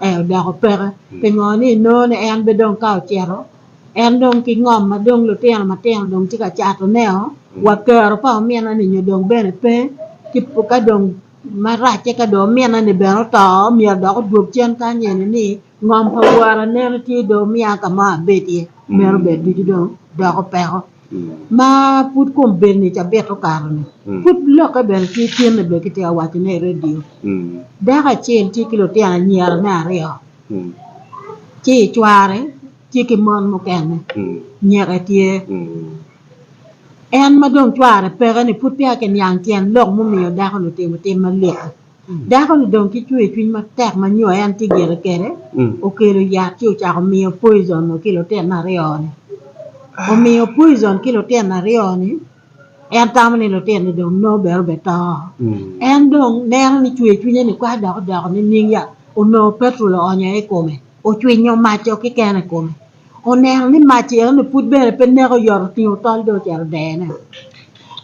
Ee, odoko peke. Pingo? Ni inongo ni en bene dong ka ocito, en dong ki ngom ma dong lutino matino dong tye ka catone-o, wa kero pa ominne-ni nyo dong bene pe, ki ka dong maracce ka dong ominne-ni bene oto, myero dok odwog cen kany eni ni Ngom pa wora nene tye dong miya ka mo abed iye, meno ber ducu dong doko peko. Ma pud kom bedo ni cabit okato ni, pud lokke bene tye tinne bene kitye ka waco ne i radio. Dako acel tye ki lutino anyira me aryo, ci cware tye ki mon mukene, nyeke tye. En ma dong cware peke ni pud peya kiniang tyen lok mumiyo dako-ni otimo tim malik-ki. Dako-ni dong ki cwer cwiny matek ma nyo en tye gire kwede, okelo yat ci ocako miyo poison ki lutino aryo-ni. Omiyo poison ki lutino aryo-ni. En tamo ni lutino-ni dong nongo bene obeto. En dong neno ni cwer cwinye ni kwa dok odoko nining ya? Onongo petrol oonyo i kome, ocwinyo mac-co keken i kome. Oneno ni mac eno-ni pud bene pe neko oyot otingo tol dong ocito odene.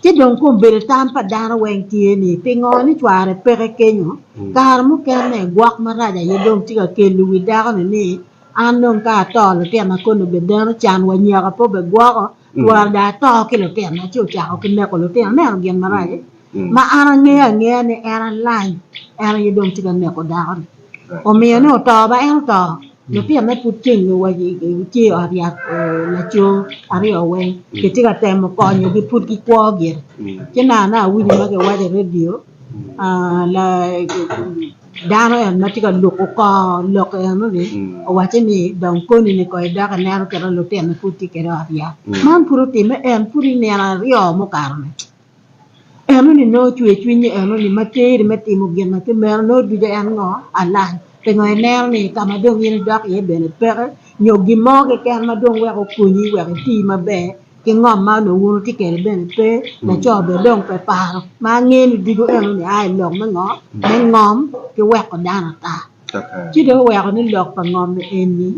Ci dong kombeddi tam pa dano weng tye ni pingo ni cware peke kenyo, kare mukene gwok marac aye dong tye ka kelo wi dako-ni ni an dong ka ato lutinona koni obedeno can wa nyaka pe obegwoko twero dong ato ki lutinona ci ocako ki neko lutino ineno gin marac ma an angeyo angeya ni en alany en aye dong tye ka neko dako-ni omiyo ni oto ba en oto lutinone pud ceng tye i ot yat laco aryo weng kitye ka temo konyogi pud gikwo gire ci naka awinyo ma kiwaco i redio Dano en ma tye ka luko kor lok eno-ni owacce ni, Dong koni-ni kong idok ineno kit ma lutino-ni pud tye kwede i ot yat. Man pud otimme en pud i nino aryo mukato-ni. Eno-ni nongo cwer cwinyi eno-ni ma teri me timo gin ma kit meno nongo ducu en ngo? Alany. Pingo ineno ni ka ma dong in idok iye bene peke nyo gin mo keken ma dong wek okonyi wek iti maber ki ngom ma onongo wun wutye kwede bene pe, laco bene dong pe paro. Ma angeyo ni ducu eno ni a i lok me ngo? Me ngom ki weko dano ata. Ci dong oweko ni lok pa ngom ni eni.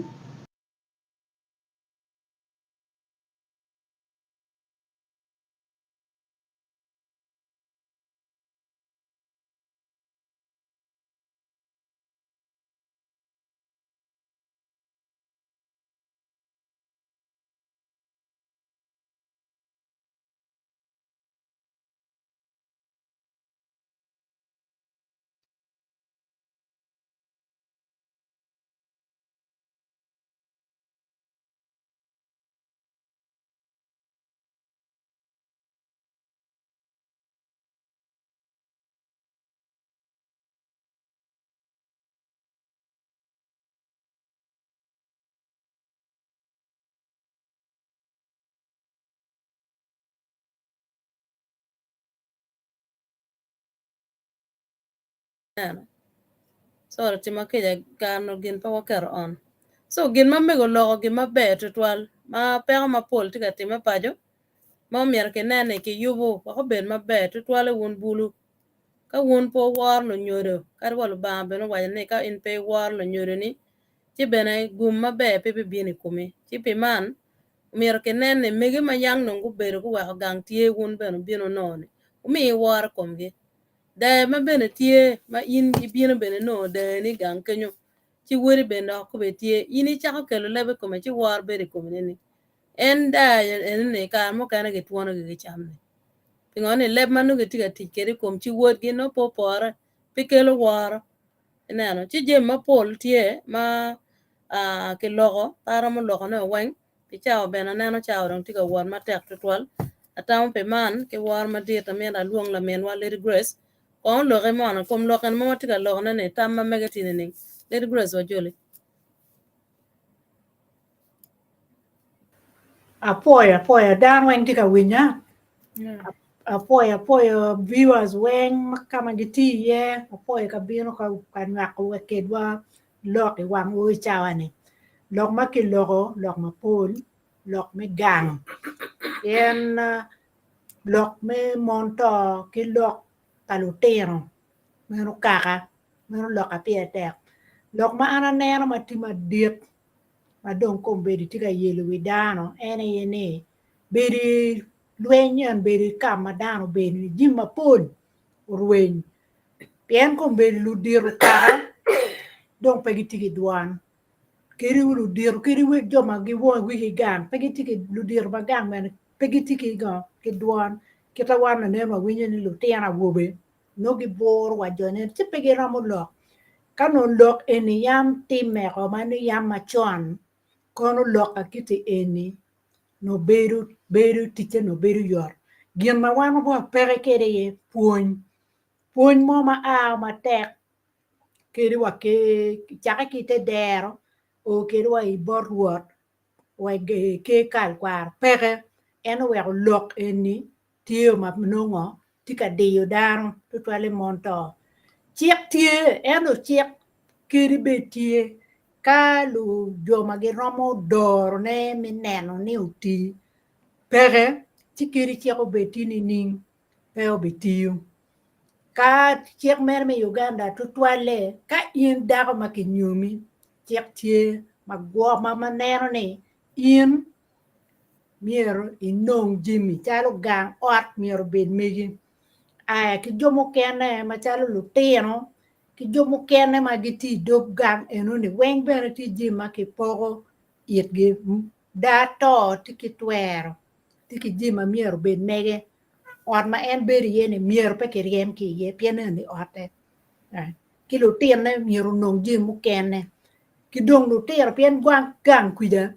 Sorry tima kica kare gin pe waketo on. So gin ma mego oloko gin maber tutwal ma peko mapol tye ka time paco ma omyero kinen ni kiyubo wek obed maber tutwale wun bulu. Ka wun pe wuworo lunyodo kadi wa Lubanga bene owaco ni ka in pe iworo lunyodoni ci bene gum maber pe bibino i komi. Ci pi man omyero kinen ni mege ma yang dong gubedo guweko gang tye wun bene wubino wunongo-ni wumi woro i komgi. Daa ma bene tye ma in ibino bene inongo daani i gang kenyo ci wodi bene dok kobbe tye in icako kelo leb i kome ci woro bedo i komi nining? En daa enoni kare mukene gitwonogi ki cam-ni. Pingo ni leb ma nongo gitye ka tic kwede i kom ci wodgi nongo pe opore pe kelo woro. Ineno ci jami mapol tye ma kiloko pe aromo lokone weng pi cawa bene aneno cawa dong tye ka wot matek tutwal atamo pi man ki woro madit amito alwong laminwa Lady Grace kong oloki mono i kom lok eni ma watye ka lokone ni tam ma mege tye nining Lady Grace wajoli. Apwoyo apwoyo dano weng tye ka winya apwoyo apwoyo viewers weng ma ka ma gitye iye apwoyo ka bino ka nywako kedwa lok i wang oo i cawa ni lok ma kiloko lok mapol lok me gang pien lok me mon to ki lok pa lutino meno kaka meno lok ma pire tek lok ma an aneno ma tye madit ma dong kombeddi tye ka yelo wi dano en aye ni bedo i lweny en bedo i ka ma dano obedo ni jami mapol orweny pien kombeddi ludito kaka dong pe gitye ki dwan kadi wa ludito kadi wa jo ma giwongo wigi gang pe gitye ki ludito ma gang bene pe gitye ki ngo ki dwan kita wan lanen wawinyo ni lutino awobe nongo giburo wa jone ci pe giromo lok Ka nongo lok eni yam timme oko ma ni yam macon, kono lok a kiti eni nongo bedo bedo ticce nongo bedo yot. Gin ma wan wapeke kwede aye pwony, pwony mo ma a matek kadi wa ki cakke ki ite dero o kede wa i bot Rwot wa i ker kal kwaro peke en oweko lok eni tye ma nongo tye ka diyo dano tutwalle mon to. Cik tye ento cik kadi bed tye ka jo ma giromo dorone me neno ni oti peke. Ci kadi cik obed tye nining pe obitiyo. Ka cik mere me Uganda tutwalle ka in dako ma kinyomi cik tye ma gwok ma neno ni in myero inong jami calo gang ot myero obed megi aya ki jo mukene macalo lutino ki jo mukene ma gitye i dog gang enoni weng bene tye jami ma kipoko itgi daa to tye ki twero tye ki jami ma myero obed mege ot ma en bedo iye ni myero pe kiryem ki iye pien eni otte ki lutinne myero onong jami mukene ki dong lutino pien gang kwija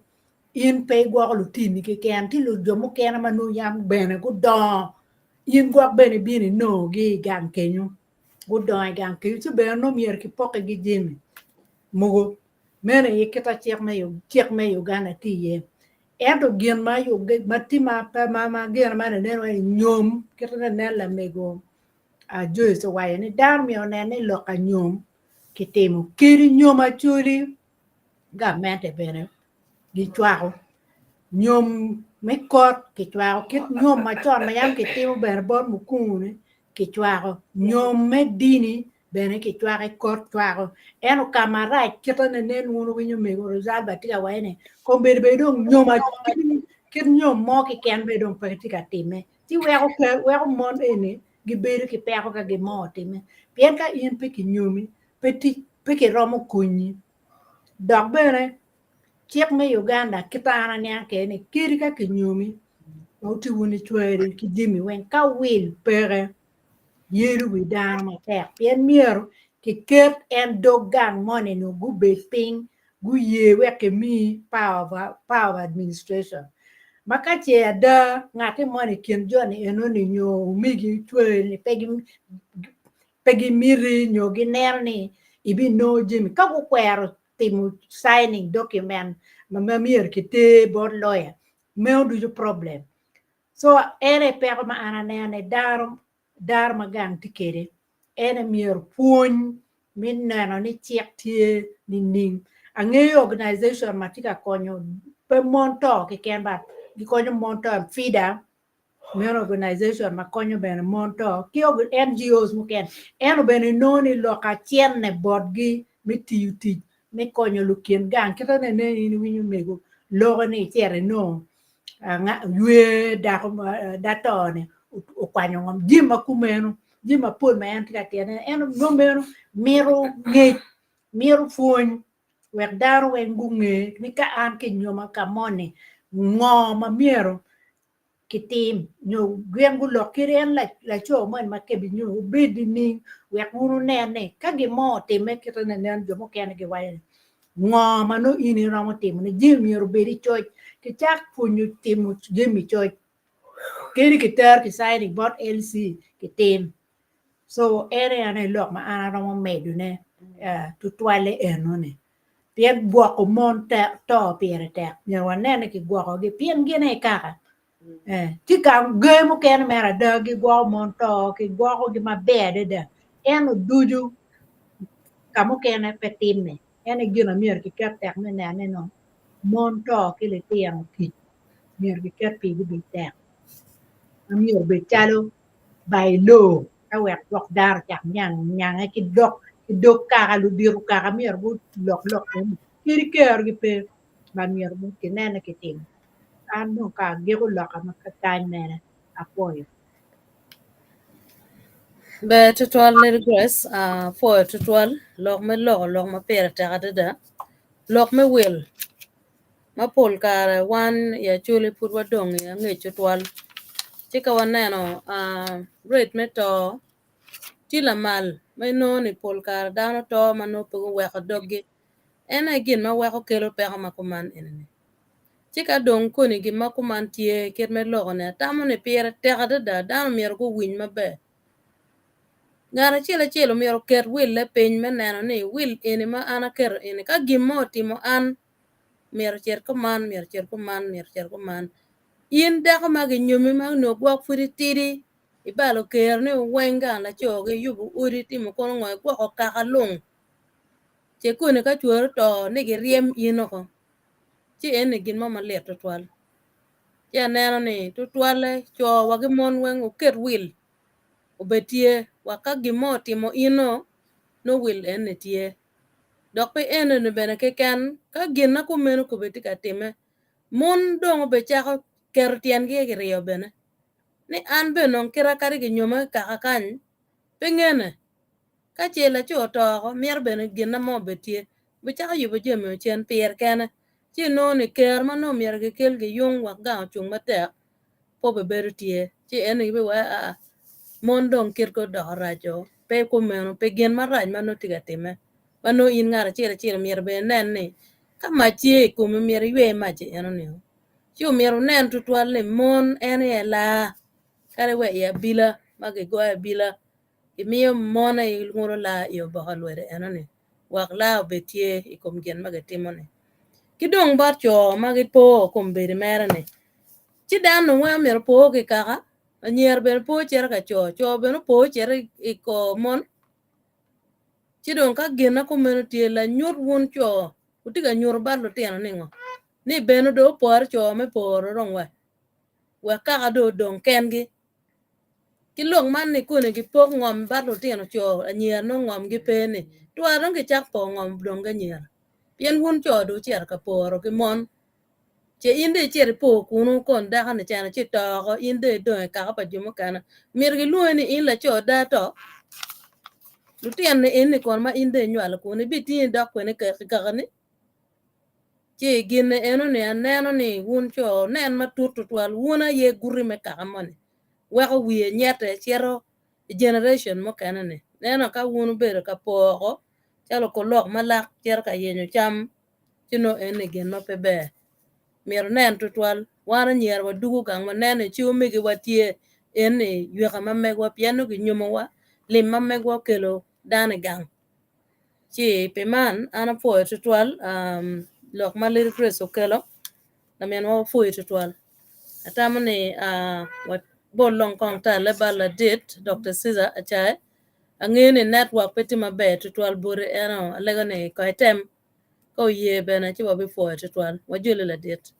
in pe igwoko lutini keken tye jo mukene ma nongo yam bene gudongo in gwok bene ibino inongogi i gang kenyo gudongo i gang kenyo ci bene nongo myero kipokkigi jami mogo meno aye kit ma cik me Uganda tye iye ento gin ma tye ma gin ma nen wai nyom kit ma nen lamego Joyce owaco ni dano myero onen ni lok pa nyom kitimo kadi nyom acholi gamente bene gicwako nyom me kot kicwako kit nyom macon ma yam kitimo bene bot mukungu-ni kicwako nyom me dini bene kicwako i kot cwako ento ka marac kite ne nen wun wuwinyo mego Rosalba tye ka waco ni kombeddi bene dong nyom kit nyom mo keken bene dong pe tye ka timme ci weko weko mon eni gibedo ki peko ka gin mo otimme pien ka in pe kinyomi pe tic pe kiromo konyi dok bene cik me Uganda kit an aniang kwede ni kadi ka kinyomi ma wuti wun icwari ki jami weng ka wil peke yelo wi dano matek pien myero kiket en dog gang moni ni gubed piny guye wek kimi power of administration ma ka ce ada ngati moni i kin joni enoni nyo omegi cwari pe pe gimiti nyo gineno ni ibinongo jami ka gukwero timo signing document ma myero kiter bot lawyer meno ducu problem so en aye peko ma an aneno ni dano dano ma gang tye kwede en aye myero pwony me neno ni cik tye nining angeyo organization ma tye ka konyo pe mon to keken but gikonyo mon to FIDA meno organization ma konyo bene mon to ki NGOs mukene ento bene inongo ni lok acenne botgi me tiyo tic me konyo lukin gang kite nene in iwinyo mego loko ni icito inongo ywe dako dato ni okwanyo ngom jami ma kumeno jami mapol ma en tye ka timo ento nongo meno mito ngec mito pwony wek dano weng gunge ni ka an kinyoma ka moni ngo ma myero kitim nyo gin gulok kadi en laco moni ma kibinyomo wubed nining wek wun wunen ni ka gin mo otimme kite nen jo mukene giwaco ni ngo ma nongo in iromo timone jami myero obed i coc kicak pwonyo timo jami i coc kadi kitero ki bot LC kitim so en aye lok ma an aromo medone tutwalle enoni pien gwoko mon to pire tek myero wanen ni kigwokogi pien gin aye kaka tye ka ger mukene mere ada gigwoko mon to kigwokogi maber adada ento ducu ka mukene pe timme en aye gin ma myero kiket tek me neno ni mon to ki litino kic myero kiket pigi obed tek ma myero obed calo by law ka wek gwok dano ocak nyange ki dok ki dog kaka ludito kaka myero gulok lok eni kadi kerogi pe ba myero kinen ni kitimo an dong ka agiko loka ma kany mere apwoyo. Ber tutwal Lady Grace, apwoyo tutwal lok me loko lok ma pire tek adada lok me wil ma pol kare wan i Acholi pud wadong i angec tutwal ci ka waneno rate me to tye lamal ma inongo ni pol kare dano to ma nongo pe guweko doggi en aye gin ma weko kelo peko ma kuman eni-ni ci ka dong koni gin ma kuman tye kit me loko-ni atamo ni pire tek adada dano myero guwiny maber. Ngat acel acel myero oket wille piny me neno ni wil eni ma an aketo eni ka gin mo otimo an myero ocit kuman myero ocit kuman myero ocit kuman. In dako ma ginyomi ma onongo gwok pud itidi ibalo keroni weng gang laco gi iyubo odi itimo kono ngo igwoko kaka lung ce koni ka cwari oto ni giryem in oko ci eni gin mo malit tutwal. Ci aneno ni tutwalle co wa ki mon weng wuket wil obed tye wa ka gin mo otimo ino nongo wil eni tye. Dok pe enoni bene keken ka gin na kumeno kobedi tye ka timme mon dong obecako keto tyengi kiryo bene ni an bene dong kita kadi kinyoma ki kaka kany pe ngene. Ka ce laco oto oko, mito bene ginna mo obed tye. Obicako yubo jami ocen pire kene, ci inongo ni ker ma nongo myero gikel giyung wek gang ocung matek pe obibedo tye. Ci en ni gibiwaco aa, mon dong kitgi odoko raco, pe kumeno, pi gin marac ma nongo tye ka timme. Ma nongo in ngat acel acel myero bene inen ni ka mac tye i komi myero iywe mac-ci enoni-o. Ci omyero wunen tutwal ni mon en aye laa, kadi wa i abila ma gigoyo abila Gimiyo mon aye gilworo laa i oboke lwedo enoni wek laa obed tye i kom gin ma gitimo-ni. Ki dong bot co ma gipo kombeddi mere-ni, ci dano weng myero opo ki kaka, anyira bene po cito ka co, co bene opo cito i kor mon. Ci dong ka gin ma kumeno tye, lanyut wun co wutye ka nyuto bot lutino ningo? Ni bene dong opore co me poro dong wa, wek kaka dong odong kengi. Ki lok man ni koni gipok ngom bat lutino co anyira nongo ngomgi pe ni twara dong gicak poko ngom dong ki anyira pien wun co dong wucito ka poro ki mon ce in dong icito ipor kunu kon dako ni cene ci to oko in dong idong i kaka pa jo mukene myero gilwongi ni in laco ada to lutino ni eni kono ma in dong inywalo kunu ibitingi idok kwene i kakani. Ci gin enoni aneno ni wun co wunen matut tutwal wun aye guti me kaka moni weko wiye nyete cito i generation mukene ni neno ka wun wubedo ka poko calo okolok ma lak cito ka yenyo cam ci nongo eni gin ma pe ber myero wunen tutwal wan anyira wadugo gang waneno ni ci omegiwa tye eni yweka ma megwa pien nongo kinyomowa lim ma megwa okelo dano i gang. Ci pi man an apwoyo tutwal lok ma Lady Grace okelo laminwa wapwoyi tutwal atamo ni wabol dong kong tale bal ladit Dr. Caesar Acaye angeyo ni network pe tye maber tutwal bote ento alego ni kong item ka oye bene ci wabipwoyo tutwal wajoli ladit.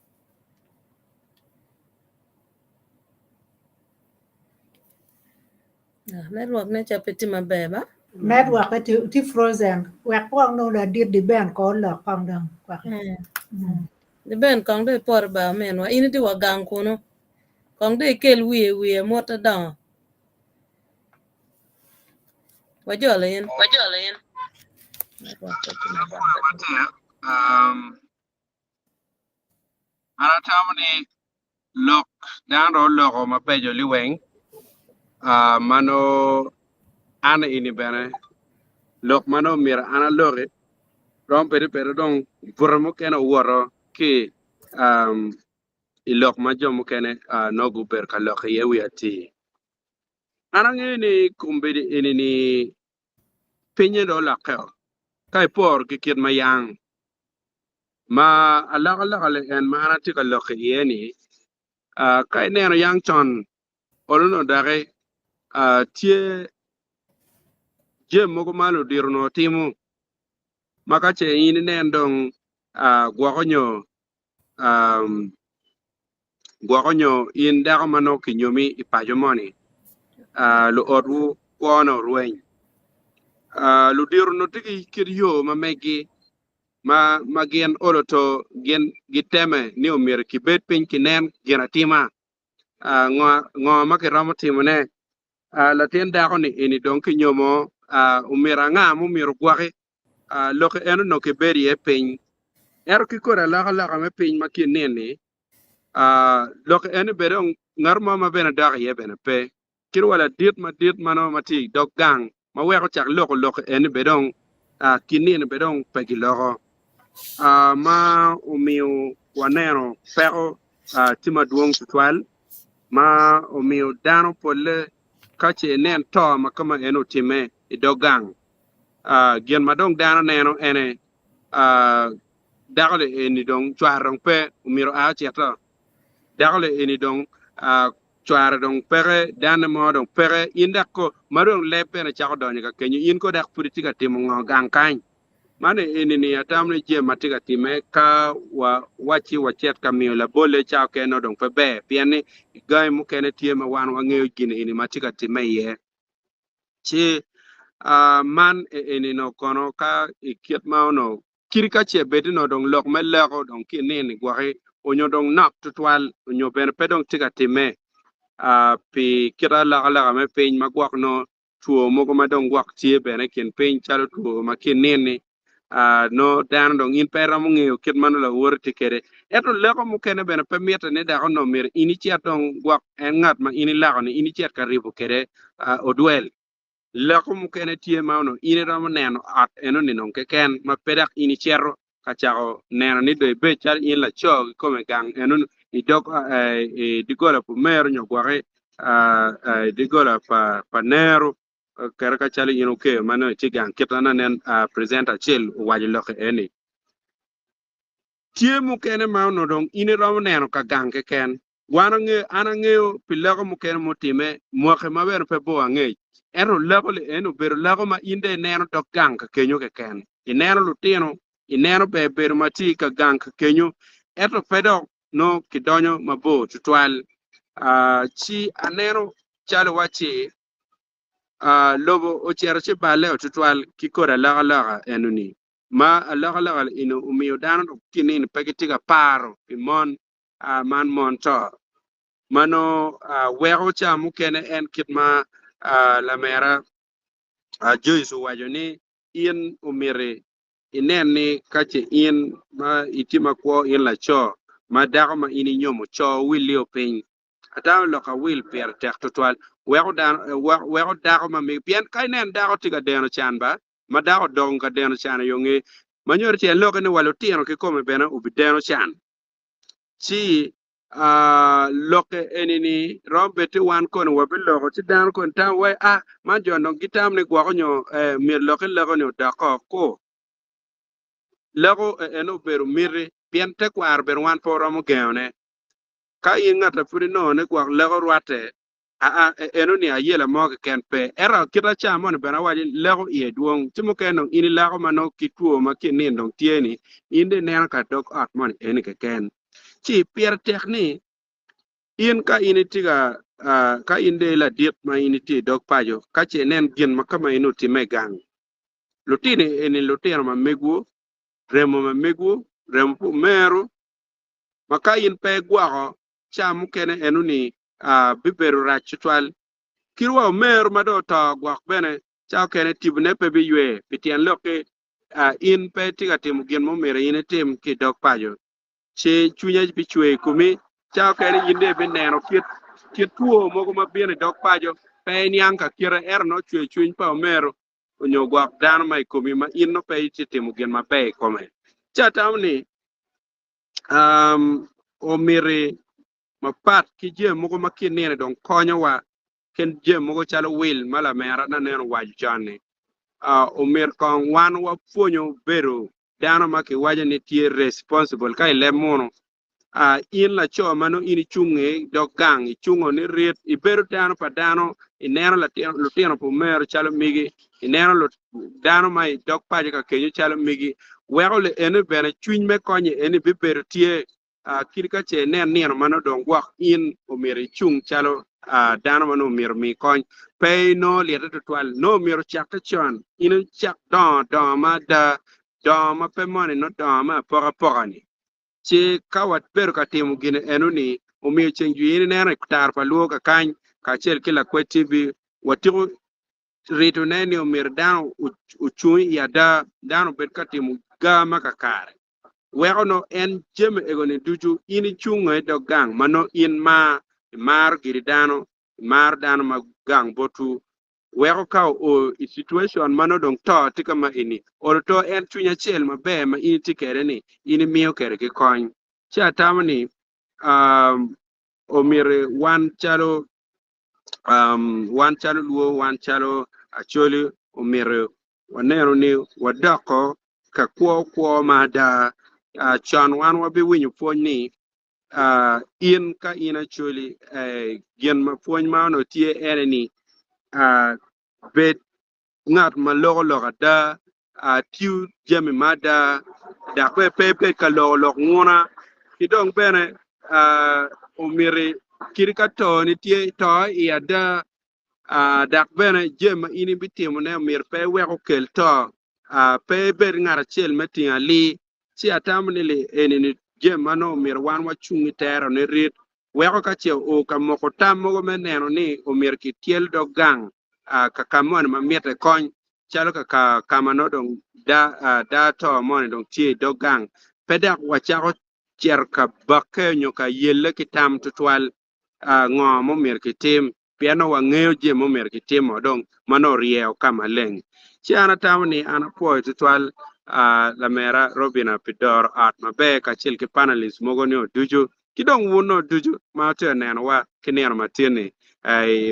Network ne ca pe tye maber ba. Network tye frozen. Wek kong dong ladit di Ben ko olok kong dong. Di Ben kong dong ipot ba ominwa. In itye wa gang kunu. Kong dong ikel wiye wiye mot adongo. Wajolo in. Wajolo in. Network pe tye maber. Matek. Um, an atamo ni lok dano dong oloko mabeco liweng uh, ma nongo an eni bene lok ma nongo myero an aloki romo bedo pede dong bute mukene owoto ki um, i lok ma jo mukene uh, nongo gubedo ka lok iye wi atir. An angeyo ni kombeddi eni ni pinye dong olokkeo ka iporo ki kit ma yang Ma alokaloka en ma an atye ka lok iye ni, ka ineno yang con olo onongo doki tye jami mogo ma ludito onongo timo ma ka ce in inen dong gwoko nyo gwoko nyo in dako ma nongo kinyomi i paco moni luotwu kwone orweny. Ludito onongo tye ki kit yo ma megi ma ma gin olo to gin giteme ni omyero kibed piny kinen gin atima ah, ngo ngo ma kiromo timone ah, latin dako ni eni dong kinyomo ah, omyero anga ma omyero ogwoki ah, loki en onongo kibedo iye piny ento ki kodi alokaloka me piny ma kin nini ah, loki eni bene dong ngat mo ma bene dok iye bene pe. Kit wa ladit madit ma nongo ma tye i dog gang ma weko cak loko lok eni be dong ki nino be dong pe giloko ma omiyo waneno peko tye madwong tutwal ma omiyo dano polle ka ce inen to ma kama en otime i dog gang gin ma dong dano neno ene dako eni dong cware dong pe omyero oa ocito dako eni dong Cware dong peke, danne mo dong peke, in dok ko ma dong leb bene cako donyo ka kenyo, in ko dok pud itye ka timo ngo gang kany? Man eni-ni atamo ni jami ma tye ka timme ka wa wacci wacit ka miyo labolle ca okene nongo dong pe ber pien ni i gangi mukene tye ma wan wangeyo gin eni ma tye ka timme iye. Ci man eni nongo kono ka i kit ma onongo kadi ka ce bed ni nongo dong lok me leko dong ki nini gwoki onyo dong nok tutwal onyo bene pe dong tye ka timme pi kit alokaloka me piny ma gwok nongo two mogo ma dong gwok tye bene i kin piny calo two ma ki nini nongo dano dong in pe iromo ngeyo kit ma nongo lawoti tye kwede. Ento leko mukene bene pe mitte ni dok onongo myero in icit dong gwok en ngat ma in ilako-ni in icit ka ribo kwede odwel. Leko mukene tye ma onongo in iromo neno ot enoni dong keken ma pe dok in icito ka cako neno ni dong ibed calo in laco kikome gang enoni i dog i doggola pa omero nyo gwoki i doggola pa nero kadi ka calo in okeyo ma nongo itye gang kit ma nanen presenter acel owaco lok eni. Tye mukene ma onongo dong in iromo neno ka gang keken. Wan angeyo, an angeyo pi leko mukene mutime mwaki ma bene pe bor angec. Ento leko li eni obedo leko ma in dong ineno dog gang ka kenyo keken. Ineno lutino, ineno ber bedo ma tye ka gang ka kenyo, ento pe dok nongo kidonyo mabor tutwal. Ci aneno calo wacci lobo ocito ci balle tutwal ki kodi alokaloka enoni. Ma alokaloka eni omiyo dano dok kinini pe gitye ka paro pi mon man mon to ma nongo weko ca mukene en kit ma lamera Joyce owaco ni in omiti inen ni ka ce in ma itye makwo in laco ma dako ma in inyomo co willi-o piny. Atamo lok awil pire tek tutwal weko dano weko dako ma megi pien ka inen dako tye ka deno can ba ma dako odongo ka deno can i yo nge ma nyuto tyen lokke ni wa lutino kikome bene obideno can. Ci lokke eni-ni romo bed ti wan koni wabiloko ci dano koni tamo wai a man jo dong gitamo ni gwoko nyo myero lokke leko ni odoko ku. Leko eno obedo miti pien tekwaro bene wan pe waromo gengone. Ka in ngat a pud inongo ni gwok leko rwatte Aa, enoni ayela mo keken pe. Ento kit aca moni bene awaco ni leko iye dwong. Ci mukene dong in ilako ma nongo ki two ma ki nino dong tye ni, in dong ineno ka dog ot moni eni keken. Ci pire tek ni in ka in itye ka, ka in dong i ladit ma in itye i dog paco, ka ce inen gin ma ka ma in otimme i gang, lutino eni lutino ma megwu, remo ma megwu, remo pa omeru, ma ka in pe igwoko, ca mukene enoni bibedo rac tutwal. Kit wa omeru ma dong oto gwok bene ca okene tibone pe biywe pi tyen lok-ki in pe itye ka timo gin ma omyero in itim ki i dog paco, ci cwinye bicwer i komi. Ca okene in dong ibineno kit kit two mogo ma bino i dog paco, pe iniang ka kite, ento nongo cwer cwiny pa omeru onyo gwok dano ma i komi ma in nongo pe itye timo gin maber i kome. Ci atamo ni omiti mapat ki jami mogo ma kinino dong konyowa ki jami mogo calo wil ma lamera naneno owaco con-ni. Omito kong wan wapwonyo bedo dano ma kiwaco ni tye responsible ka i leb munu. In laco ma nongo in icung i dog gang, icungo ni rit, ibedo dano pa dano, ineno lutino pa omero calo megi, ineno dano ma i dog paco ka kenyo calo megi, weko eni bene cwiny me konye eni bibedo tye. Kadi ka ce inen nino ma nongo dong gwok in omyero icung calo dano ma nongo myero omi kony, pe inongo lite tutwal. Nongo myero ocakke con, in icak dongo dongo ma ada, dongo ma pe moni nongo dongo me apokapoka-ni. Ci ka wabedo ka timo gin enoni, omiyo ceng jwi in ineno i taro pa lwor kakany kacel ki lakwed TV, watiko ritone ni omyero dano ocung i ada, dano obed ka timo ga ma kakare. Weko nongo en jami ego-ni ducu in icungo i dog gang ma nongo in mar, imaro giri dano, imaro dano ma gang botwu. Weko ka oo i situation ma nongo dong to tye ka ma eni, olo to en cwiny acel maber ma in itye kwede ni in imiyo kwede ki kony. Ci atamo ni um, omyero wan calo um, wan calo Luo, wan calo Acholi omyero wanenu ni wadoko ka kwo kwo ma ada. Uh, con wan wabiwinyo pwony ni uh, in ka in Acholi eh, gin ma pwony ma onongo tye ene ni uh, bed ngat ma loko lok ada. Tiyo jami ma ada dok bene pe ibed ka loko lok nguna ki dong bene omiti kadi ka toni tye to i ada dok bene jami ma in ibitimone omyero pe iwek okel to pe ibed ngat acel me tingo alii ci atamo ni eni-ni jami ma nongo omyero wan wacung i tere nirit weko ka ce oo ka moko tam mogo me neno ni omyero kityel dog gang ka ka moni ma mitte kony calo ka ka ma nongo dong daa to moni dong tye i dog gang pe dok wacako cito ka bakke nyo ka yelle ki tam tutwal ngo ma omyero kitim pien nongo wangeyo jami ma omyero kitimo dong ma nongo oryeo ka maleng. Ci an atamo ni an apwoyo tutwal lamera Robina pi doro ot maber kacel ki panelists mogo nio ducu ki dong wun nongo ducu ma wutye ka nenowa ki nino matin-ni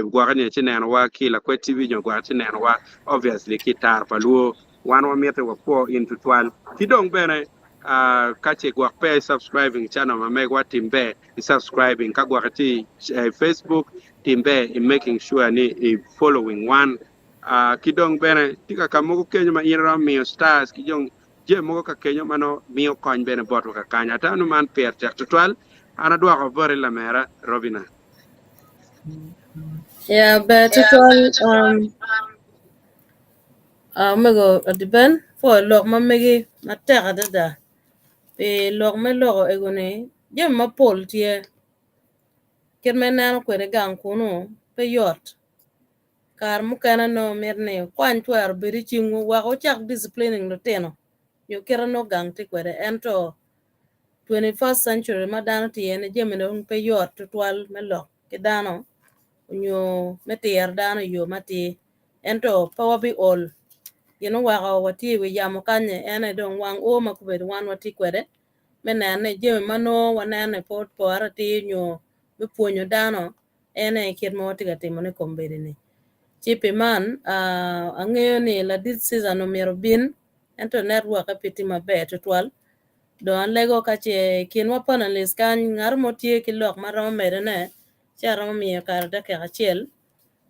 gwokke nyo ci nenowa ki i Lakwed TV nyo gwokke ci nenowa obviously ki i Tara pa Luo. Wan wamiti wapwo in tutwal ki dong bene ka ce gwok pe i subscribing channel ma megwa tim ber i subscribing ka gwok itye i Facebook tim ber i making sure ni i following wan ki dong bene tye ka ka mogo kenyo ma in iromo miyo stars ki dong jami mogo ka kenyo ma nongo miyo kony bene botwa ka kany atamo ni man pire tek tutwal an adwoko boti lamera Robina. Yeah, ber tutwal Omego Adiben pwoyo lok ma megi matek adada pi lok me loko ego-ni jami mapol tye kit ma ineno kwede gang kunu pe yot kare mukene nongo mito ni wukwany twero obed i cingwu wek wucak disciplining lutino nyo kite nongo gang tye kwede ento 21st century ma dano tye iye ni jami dong pe yot tutwal me lok ki dano nyo me tiro dano i yo matir. Ento pe wabiol. Gin oweko watye i wi yamo kany-nyi en aye dong wang oo ma gubedo wan watye kwede me neno ni jami ma nongo waneno ni pe opore atir nyo me pwonyo dano en aye kit ma watye ka timone i kombeddi-ni. Ci pi man, angeyo ni ladit Susan omyero obin ento netwokke pe tye maber tutwal. Dong alego ka ce i kinwa panalist kany ngat mo tye ki lok ma romo medone ci aromo miyo kare dakika acel.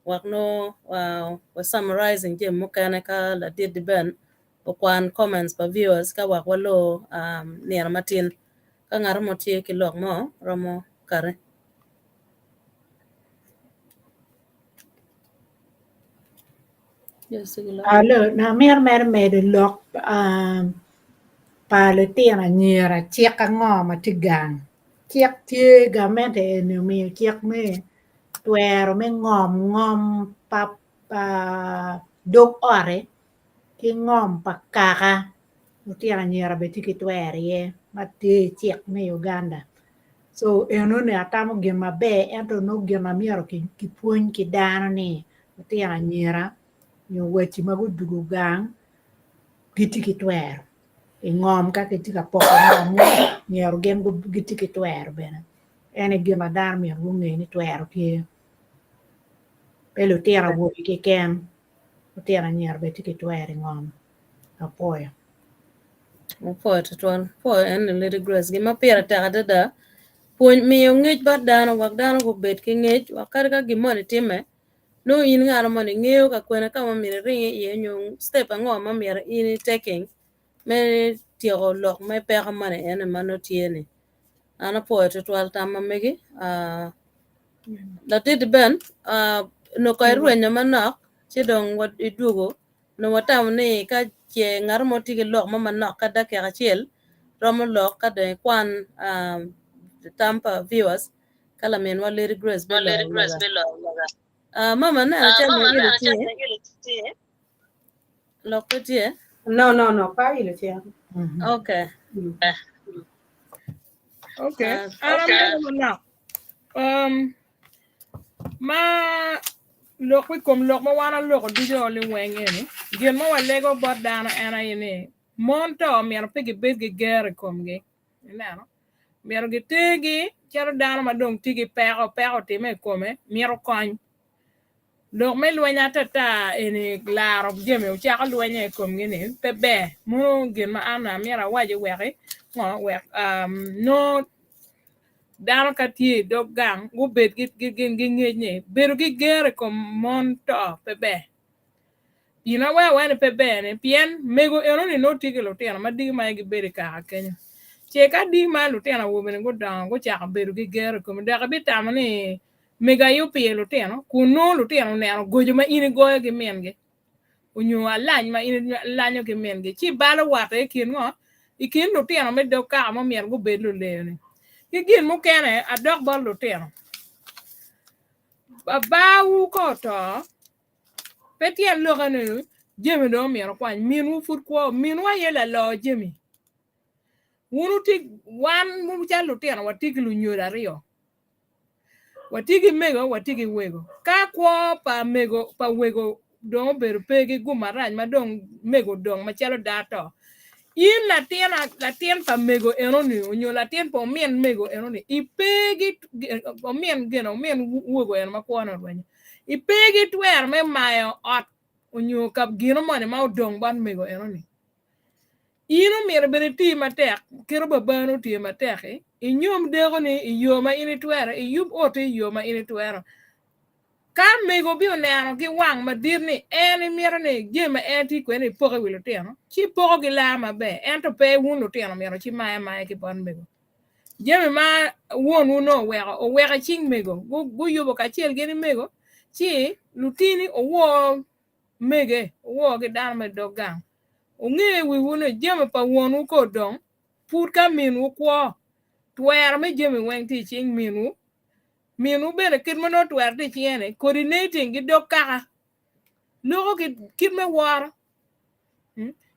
Wek nongo wa summarizing jami mukene ka ladit di Ben okwan comments pa viewers ka wek walor nino matin. Ka ngat mo tye ki lok mo romo kati. Alo, amito mere medo lok pa litino anyira cik ango ma tye gang. Cik tye gamente eni omiyo cik me twero me ngom ngom pa dog ot-ti ki ngom pa kaka lutino anyira bene tye ki twero iye ma tye i cik me Uganda co enoni atamo gin maber ento nongo gin ma myero kipwony ki dano ni lutino anyira nyo waci ma gudwogo gang gitye ki twero i ngom ka kitye ka poko ngom myero gin gitye ki twero bene. En aye gin ma dano myero gunge ni twero tye. Pe lutino awobe keken, lutino anyira bene tye ki twero i ngom. Apwoyo. Apwoyo tutwal. Apwoyo en ni Lady Grace. Gin ma pire tek adada, pwony miyo ngec bot dano wek dano gubed ki ngec wek kadi ka gin moni timme, nongo in ngat moni ingeyo ka kwene ka ma myero iringi iye nyo step ango ma myero in i taking me tyeko lok me peko moni eni ma nongo tye ni. An apwoyo tutwal tam ma megi. Ladit Ben, onongo kong irwenyo manok ci dong idwogo onongo watamo ni ka ce ngat mo tye ki lok mo manok ka dakika acel romo lok ka dong ikwan tam pa viewers ka laminwa Lady Grace biloyo lega. Mama aneno calo ilo tye. Lok pe tye? No, no, no, pa ilo tye. Okay. Okay. An amito manok. Um, ma lok i kom lok ma wan aloko ducu o liweng eni, gin ma walego bot dano en aye ni mon to myero pe gibed ki ger i komgi. Ineno? Myero gitergi calo dano ma dong tye ki peko, peko otime i kome, mito kony. Lok me lweny atata eni laro jami ocako lwenye i komgi ni pe ber mono gin ma an amyero awaci weki ngo wek nongo dano ka tye i dog gang gubed ki ngec ni bedo ki ger i kom mon to pe ber. Gin ma weko awaco ni pe ber-ni pien mego enoni nongo tye ki lutino ma diki ma gibedo i kaka kenyo. Ce ka diki ma lutino awobe-ni gudongo gucako bedo ki gero i komi dok ibitamo ni mego aye opiyo lutino kun nongo lutino oneno goco ma in igoyo ki mingi onyo alany ma in ilanyo ki mingi ci balo watte i kin ngo? I kin lutino me dog kaka ma omyero gubed luleyo-ni. Ki gin mukene adok bot lutino, babawu ka oto Pe tyen lokke ni jami dong omyero okwany. Minwu pud kwo. Minwu aye laloo jami. Wun wutye, wan calo lutino watye ki lunyodo aryo. Watye ki mego, watye ki wego. Ka kwo pa mego, pa wego dong obedo pe ki gum marac ma dong mego odong macalo daa to, In latin, latin pa mego enoni onyo latin pa omin mego enoni ipe gi omin gin omin wego eno ma kwone orwenyo ipe gi twero me mayo ot onyo ka gino moni ma odong bot mego enoni. In omyero bene iti matek kit babani otiyo matek-ki inyom dekoni i yo ma in itwero iyub oti i yo ma in itwero. Ka mego obioneno ki wang madit ni en imito ni jami ma en tye kwede ni epok i wi lutino, ci poko gi laa maber, ento pe wun lutino myero ci mayo amaya ki bot mego. Jami ma wonwu nongo oweko, oweko i cing mego, guyubo kacel gin ki mego, ci lutini owor mege, owor ki dano me dog gang. Wunge i wiwu ni jami pa wonwu ka odong, pud ka minwu kwo, twero me jami weng tye i cing minwu, Minwu bene kit ma nongo twero tye i cinge-ni, coordinating ki dog kaka, loko ki kit me woro.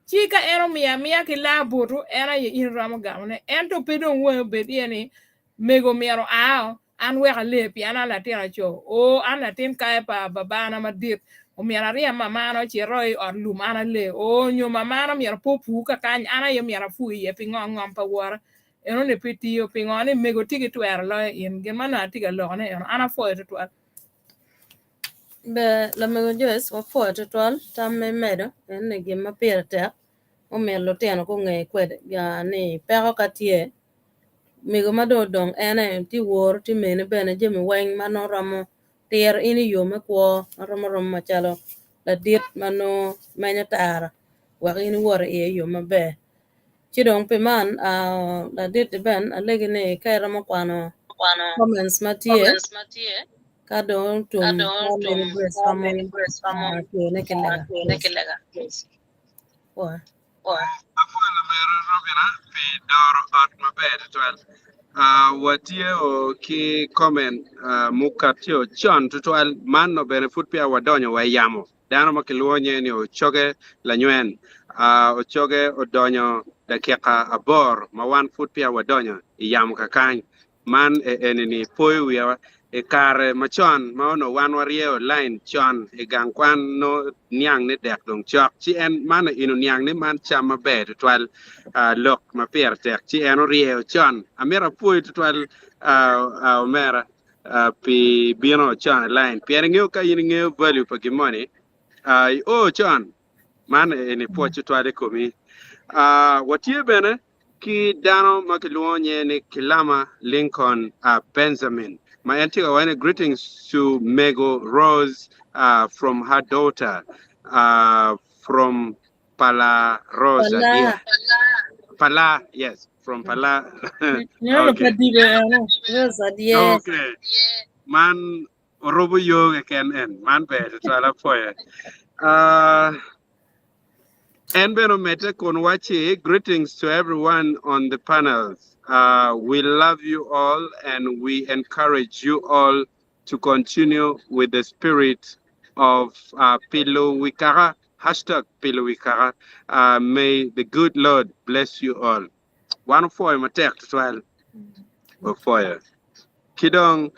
Ci ka en omiyo amiya ki laa botwu, en aye in iromo gamone. Ento pe dong wangi obed iye ni, mego myero oa, an wek ale pien an latin aco, oo an latin kayo pa babana madit, omyero aryem mamana ocito i ot lum an ale, oo nyo mamana myero pe opur kakany an aye myero apur iye pingo ngom pa wora. Eno ni pe tiyo pingo ni mego tye ki twero loyo in gin ma nongo atye ka loko ne eno an apwoyo tutwal. Ber lamego Joyce wapwoyo tutwal tam ma imedo en ni gin ma pire tek mumiyo lutino gunge kwede ni peko ka tye mego ma dong odong en aye tye woro tye mene bene jami weng ma nongo romo tiro in i yo me kwo ma romo romo macalo ladit ma nongo menyo tara wek in iwot iye i yo maber. Ci dong pi man, ladit Ben, alegi ni ka iromo kwano comments ma tye, ka dong otum ka Lady Grace romo tiyone ki lega. Pwoyo. Apwoyo lamera Robina pi doro ot maber tutwal. Watye o ki comment mukati o con tutwal man no bene pud peya wadonyo wa i yamo. Dano ma kilwongo nyinge ni Ocoge Lanywen ocoge odonyo dakika aboro ma wan pud peya wadonyo i yamo kakany. Man eni-ni poyo wiya i kare macon ma onongo wan waryeyo lain con i gang kwan nongo niang ni dek dong cok ci en man eni oniang ni man cam maber tutwal lok ma pire tek ci en oryeyo con. Amito apwoyi tutwal omera. pi bino con i line pien ingeyo ka in ingeyo value pa gin moni io con man eni pwoc tutwal i komi. Watye bene ki dano ma kilwongo nyinge ni Kilama Lincoln Benjamin ma en tye ka waco ni greetings to Mego Rose from her daughter from Pala Rose Pala. Adier. Pala, yes, from Pala. Nyalo Okay. pa dibe eno. Rose Adier. Okay. Man orubo yo keken en. Man ber tutwal apwoyo. En bene omedde kun wacci, Greetings to everyone on the panels. We love you all and we encourage you all to continue with the spirit of Pilo wi kaka, hashtag Pilo wi kaka. May the good Lord bless you all. Wan opwoyo matek tutwal. Opwoyo. Ki dong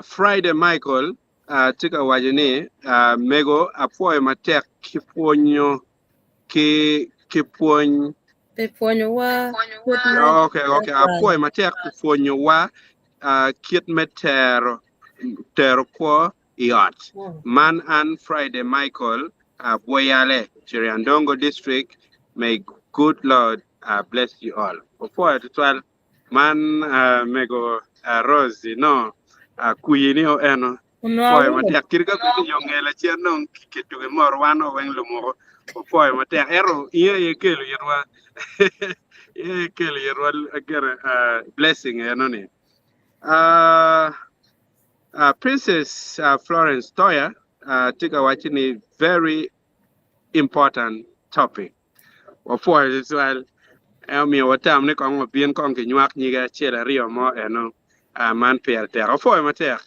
Friday Michael tye ka waco ni mego apwoyo matek ki pwonyo ki ki pwony Pi pwonyowa kit me Okay, okay. Apwoyo matek pi pwonyowa kit me tero tero kwo i ot. Man an Friday Michael Bwoyale, Kiryandongo District. May good Lord bless you all. Opwoyo tutwal. Man mego Rose no kuyi ni o eno. Onongo Pwoyo awinyo. matek. Kadi ka bed ni yo nge lacen dong kituko imoro wan o weng lumuko. Opwoyo matek. Ento in aye ikelo itwa. In aye ikelo itwa gire uh, blessing eno ni. Uh, uh, Princess uh, Florence Toya uh, tye ka waco ni very important topic. Wapwoyo tutwal. En omiyo watam ni kong wabin kong kinywak nyige acel aryo mo eno. Uh, man pire tek. Wapwoyo matek.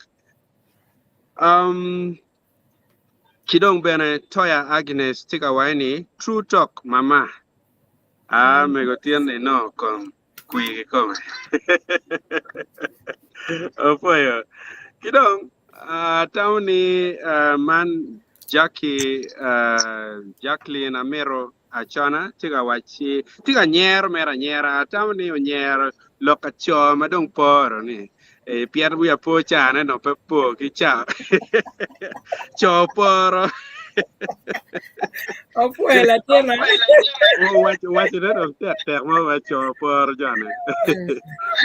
Um, ki dong bene Toya Agnes tye ka waco ni true talk mama. Ah, mego tyen ni no kong kwir kikome. Opwoyo. Ki dong atamo ni man Jackie, Jacqueline amito acona tye ka wacci tye ka nyero mere anyera atamo ni onyero lok ka co ma dong poro ni pien wiya po cane no pe po ki ca co poro Opwoyo latinna. Owaco waco ne dong tek tek mo wa co poro jone.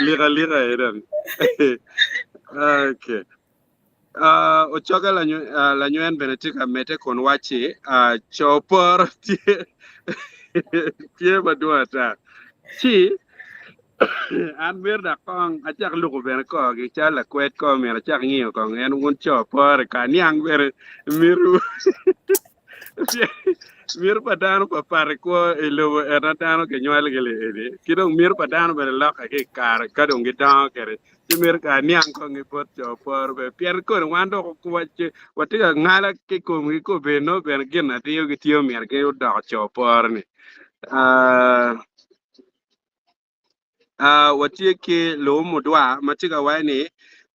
Lika lika e dong. Okay. Uh, ocoke uh, lanywen bene tye ka medde kun wacci uh, co poro tye tye madwong ata. Ci An myero dok kong acak luko bene korgi calo lakwed kor myero acak ngiyo kong en wun co pore ka aniang bene mito mito pa dano papat i kwo i lobo en ma dano kinywalogi li eni ki dong mito pa dano bene lokke ki i kare ka dong gidongo kwede ci mito ka aniang kong ki bot co pore bene pien koni wan dok watye ka ngala ki komgi kobedi nongo bene gin atir gitiyo myero gin odoko co pore ni. Uh, watye ki Luumudwa ma tye ka waco ni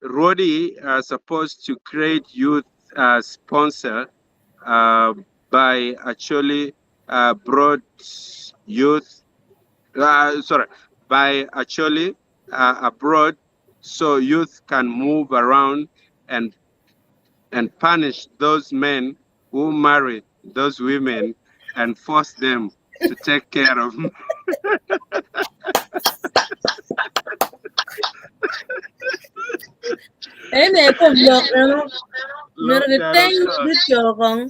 Rwodi are supposed to create youth uh, sponsor uh, by actually uh, brought youth uh, sorry by actually uh, abroad so youth can move around and and punish those men who marry those women and force them to take care of Ene kom lok eno. Myero giteng gico kong.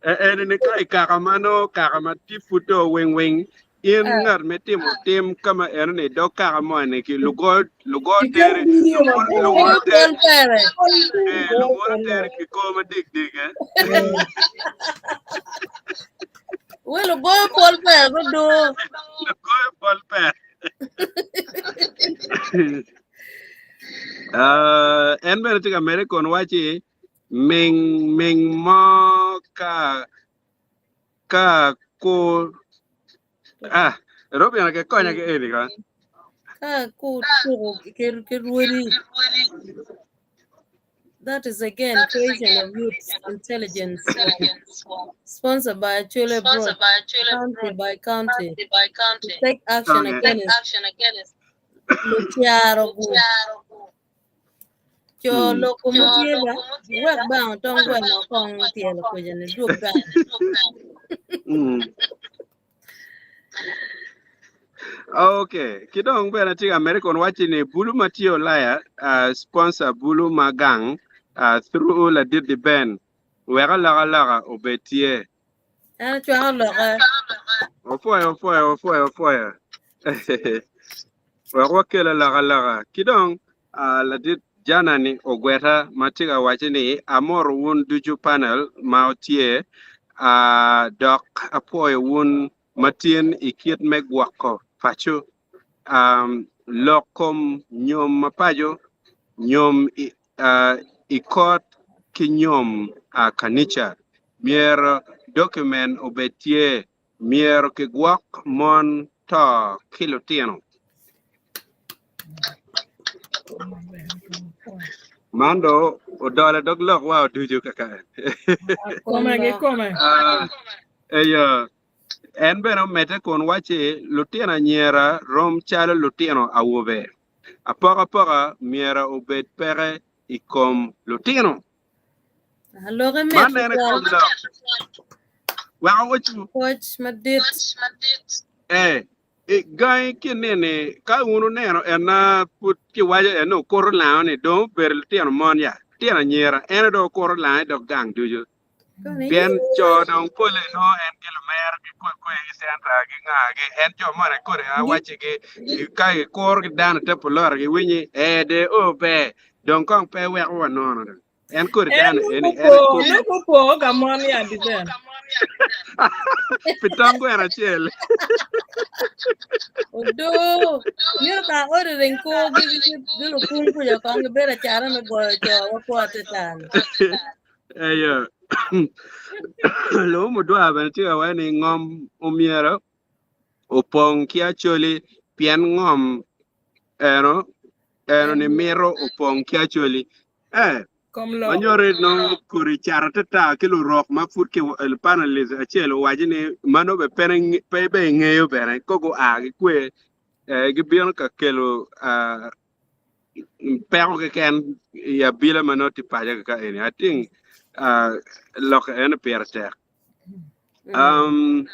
Eni ni ka i kaka ma nongo kaka ma tye pud dong wing wing in Ah. ngat me timo tim ka ma eno ni dog kaka mo ni ki lugo lugo Iketo tere video lugo maber. lugo Pol tere pere. eh, lugo tere ki kor ma dik dik eh. We lugo pol pere gudu. Lugo pol pere. Ah, en bene tye ka mere kun waci ming ming mo ka ka ku ah Robin ke konya ke eni ka Ka ku tuko ki ki rwodi. That is again creation of youth intelligence sponsored by Chile Broad, county by county, to take action Okay. against lutyaro gu. Co loko mutye ba, wek bang tong gweno kong tyelo kweja ni dwog bang. Mm. Okay, ki dong bene tye ka mere kun wacci ni bulu ma tye olaya uh, sponsor bulu ma gang uh, through ladit di Ben wek alokaloka obed tye. En ocwako loke. Opwoyo, opwoyo, opwoyo, opwoyo. Wek wakel alokaloka. Ki dong uh, ladit Janani ogweta ma tye ka wacce ni amoro wun ducu panel ma otye uh, dok apwoyo wun matin i kit me gwoko paco. Um, lok kom nyom ma paco, nyom i, uh, i kot ki nyom uh, kanica. Myero document obed tye. Myero kigwok mon to ki lutino. Man do odolo dog lok wa oducu kaka. Kome kikome. Ah, eyo. En bene omedde kun wacci, Lutino anyira rom calo lutino awobe. Apokapoka myero obed peke i kom lutino. Aloke mit Man nene tutwal. kom lok. Wek awacu. Pwoc madit. Eh. I gangi ki nini ka wun wuneno en na pud kiwaco en ni okuto lango ni dong obedo litino mon ya, litino anyira en aye dong okuto lango i dog gang ducu. Pien co dong pole nongo en ki lumere ki kwe kwe ki centa ki nga gi en jo moni kodi awacci gi ka gikuro ki dano i te pulota giwinyi ee de o ber dong kong pe weko wa nono dong. En kodi En dano eni en nongo kome nongo opo ka mon ya diten. pi tong gweno acel. Odo, myero ka odi ring kor gi gi gi lukung kuca kong gibedo acana me goyo co wakwo atetan. Eyo. Lumu mudwar bene tye ka waco ni ngom omyero opong ki acholi pien ngom eno eno ni mito opong ki acholi. Eh, Kom lok. manyori nongo kodi cato atata ki lurok ma pud ki panelist acel owaco ni mano be pe pe be ingeyo bene ko gua ki kwe eh, gibino ka kelo ah, peko keken i abila ma nongo tye paco kaka eni. I think ah, lok eno pire tek. Um,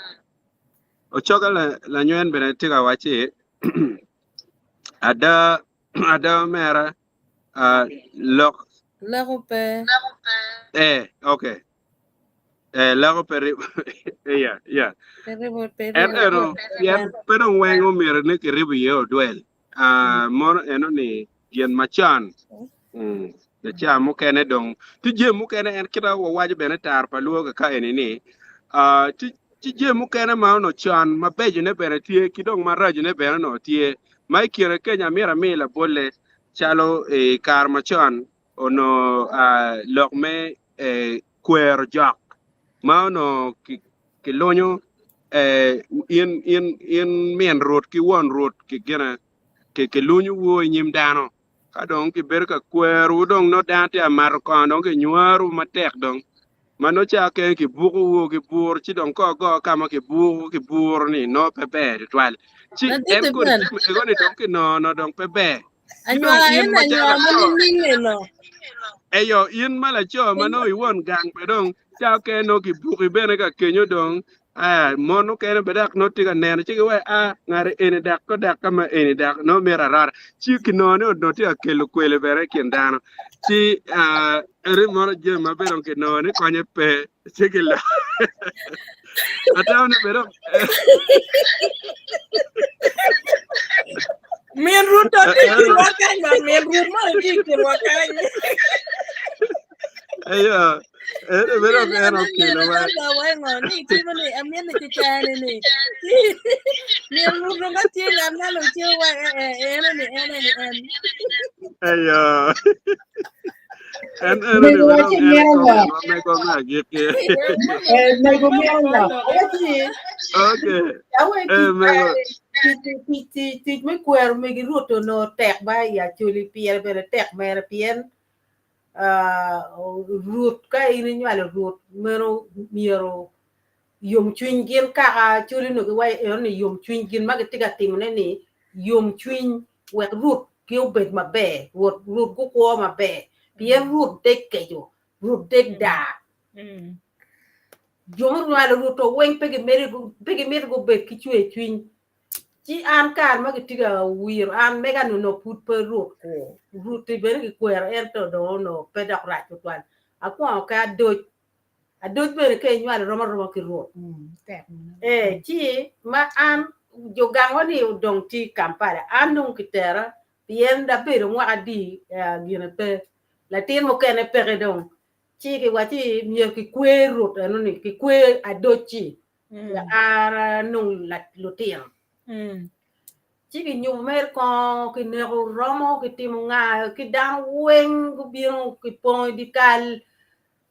Ocoga lanywen bene tye ka wacci ada ada omera uh, lok Leko pe. eh okay eh leko pe ribo yeah yeah Pe ribo pe en ribo eno pien pe dong weng omyero ni kiribo iye odwel uh, mono eno ni gin macon mm. Ca mukene dong tye jami mukene en kita wawaco bene taro pa luo kaka eni ni uh, tye jami mukene ma onongo con mabecone bene tye ki dong maracone bene onongo tye ma i kine kenya amyero ami labolle calo i kare macon onongo uh, lok me eh, kwero jok ma onongo kilunyo eh, in, in, in min rut ki won rut ki gine kilunyowu i nyim dano Ka dong kibedo ka kwerowu dong nongo dano tye ka mato kongo dong kinywarowu matek dong ma nongo ca kene kibukowu ki bur ci dong ka ogo ka ma kibuko ki bur ni nongo pe ber tutwal ci en Ladit kodi Ben, jami ego ni dong kinongo dong pe ber ci dong anywar in en macalo anywar ma laco nining eno? eyo in ma laco ma nongo iwon gang be dong Ca okene nongo kibuki bene ka kenyo dong ah, mon mukene be dok nongo tye ka neno ci giwaco ah, ngati eni dok ko dok ka ma eni dok nongo mito arota ci kinongo ni onongo tye ka kelo kwele bene i kin dano ci ah, eri mono jami ma be dong kinongo ni konye pe ci giloko atamo ni be dong Min Ruth to tye i kinwa kany ba min Ruth mono tye i kinwa kany. Eyo, ere bedo Ni en ni okelo myero wa. ka wa ngo ni timo ni amyero ni kicani ni. Min Ruth dong ka tye ngat ma dong tye wa ene ni ene ni en. Eyo. En ene ni Mego bedo waci en mito comment lok. ma mego me agikki. Eh, mego mito lok. Awaci Okay. awe Eh, tic mego. tic tic tic tic me kwero megi Ruth onongo tek ba i Acholi pire bene tek mere pien Ruth ka in inywalo Ruth meno myero yomcwiny gin kaka Acholi onongo giwaco eno ni yomcwiny gin ma gitye ka timone ni yomcwiny wek Ruth gi obed maber Ruth Ruth gukwo maber pien Ruth dek keco Ruth dek daa jo munywalo Ruth weng pe gimito gubed ki cwercwiny Ci an kare ma gitye ka wiro an mega ni onongo pud pe rut ku rut-ti bene kikwero ento dong onongo pe dok rac tutwal. Akwongo ki adoc, adoc bene ka inywalo rom aroma ki rut. Ee ci ma an jo gangwa ni odong tye i Kampala an dong kitera pien abedo mwaka adi gine pe latin mukene peke dong ci kiwacci myero kikwer rut enoni kikwer adoc-ci An anong lutino. Ci ginyubo mere kongo, kineko romo, kitimo nga ki dano weng gubino kipongo i dyekal.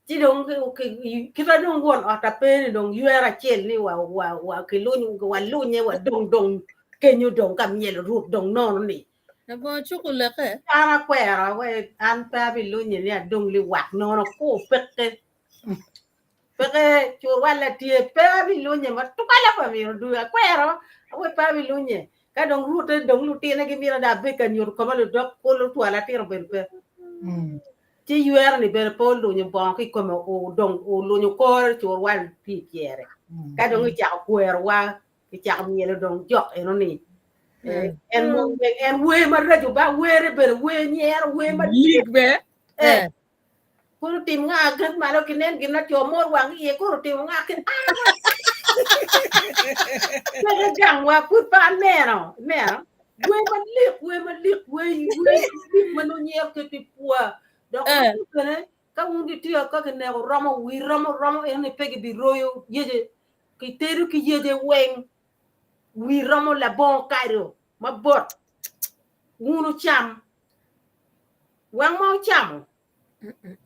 Ci dong kit ma dong won ot-ta pe-ni dong ywero acel ni walunye wadong dong kenyo dong ka myelo rut dong nono-ni. Labongo cuko leke. An akwero an pe abilunye ni adong liwak nono kur peke. Peke curwalla tye pe abilunye ma twala pa myero duyo akwero awe pe abilunye ka dong rute dong lutine gimito dong abed ka nyuto koma ludok kulu twal atino bene pe ci ywero ni bene pe olunyo bongo ki kome odong olunyo kore curwal tye i pyere ka dong icako kwerowa. Kicako myelo dong jok eno-ni. Eh, en en wer maraco ba were bene wer nyero wer madit be. Eh. Kono tim nga ket malo kinen gin na co mor wang iye kono timo nga ket Peke gangwa pud pe aneno ineno wer malik wer malik wer wer malik ma nongo nyero ket i pwa dok eh. bene ka wun gitiyo ka kineko romo wi romo romo eni pe gibiroyo yece kitedo ki yece weng wi romo labongo kado mabot wun wucam wang ma wucamo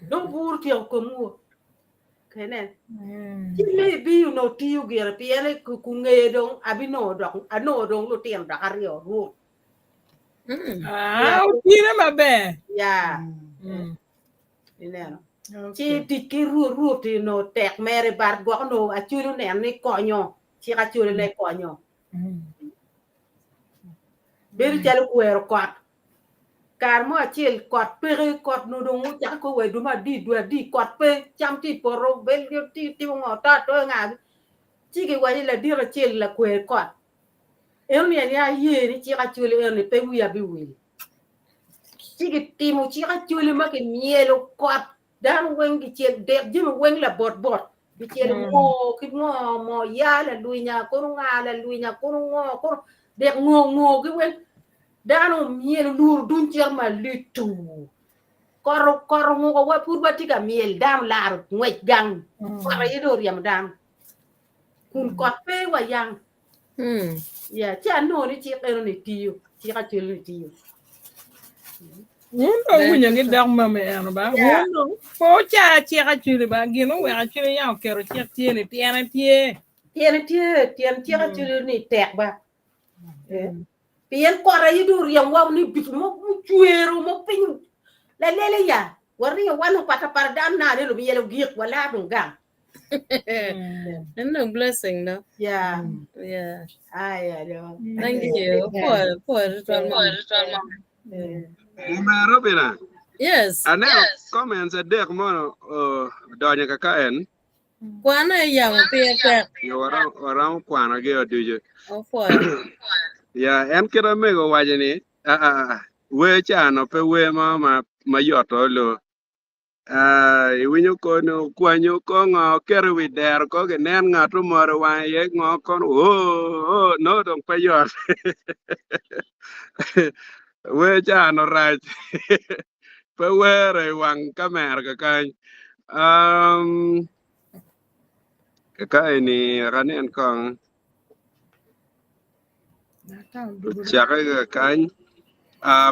dong bur otyeko komwu kene ci maybe onongo tiyo gire pien kungeye dong abinongo dok anongo dong lutino dok aryo rwot Ah, otine maber. ya ineno ci tic ki rwot rwot onongo tek mere but gwok onongo Acholi oneno ni konyo cik Acholi ne konyo Bedo calo kwero kot. Kare mo acel kot peke, kot nongo dong ocake kor wa i dwe me adi, dwe adi kot pe, cam tye i poto, bel tye timo ngo, to atoya nga. Ci giwaco ni ladit acel lakwer kot. Eno-ni aye aye ni cik Acholi eno-ni pe wiya biwil. Ci gitimo cik Acholi ma kimyelo kot Dano weng gicel dek jami weng labot bot gicelo ngo ki ngo mo ya lalwinya kono nga lalwinya kono ngo kono dek ngo ngo gi weng dano myel olworo duny cito malitu koto koto nguko wa pud watye ka myel dano laro ngwec gang kot aye dong oryemo dano kun kot pe wa yang ya ci anongo ni cik eno ni tiyo cik acel ni tiyo Wun dong winyo gi dok mami eno ba. Wun dong pe wuca cik acwili ba gin oweko acwili yam oketo cik tye ni tyene tye. Tyene tye tyen cik acwili ni tek ba. Pien kot aye dong oryem wa ni bic mo mucwero mo piny lalele ya waringo wan opatapata dano nane lumyel ogik walar dong gang. En dong blessing do. Yeah. Yeah. Aya do. Thank you. Poor, poor tutwal mama. Mama Robina. Yes. Aneno comments adek mono odonyo kaka en. Kwana e yamo pire tek. Yo waromo kwanogi o ducu. Opwoyo. Ya en kit amego owaco ni wer ca-nu pe wer mo ma yot olo. Ah, iwinyo kono okwanyo kongo oketo i wi dero ko ginen ngat omoro wange iye ngo kono oo oo no dong pe yot wer can orac pe were i wang kamera kakany um, kaka eni wek anen kong Ocake kakany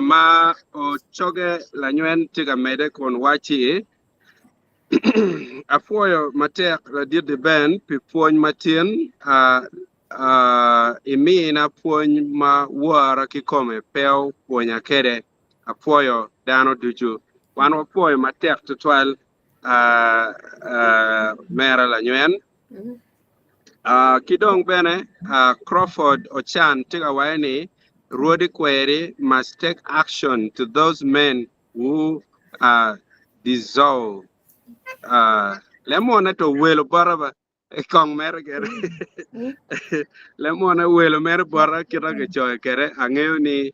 ma ocoge lanywen tye ka medde kun wacci, Apwoyo matek ladit Ben pi pwony matin. Imina pwony ma wora kikome pe opwonya kwede. Apwoyo dano ducu. Wan wapwoyo matek tutwal mera lanywen. Ki dong bene Crawford Ochan tye ka waco ni Rwodi Kweri must take action to those men who are dissolved. Lemone to welo bota ba kong mere kene. Lemone welo mere bota kita kicoyo kede angeyo ni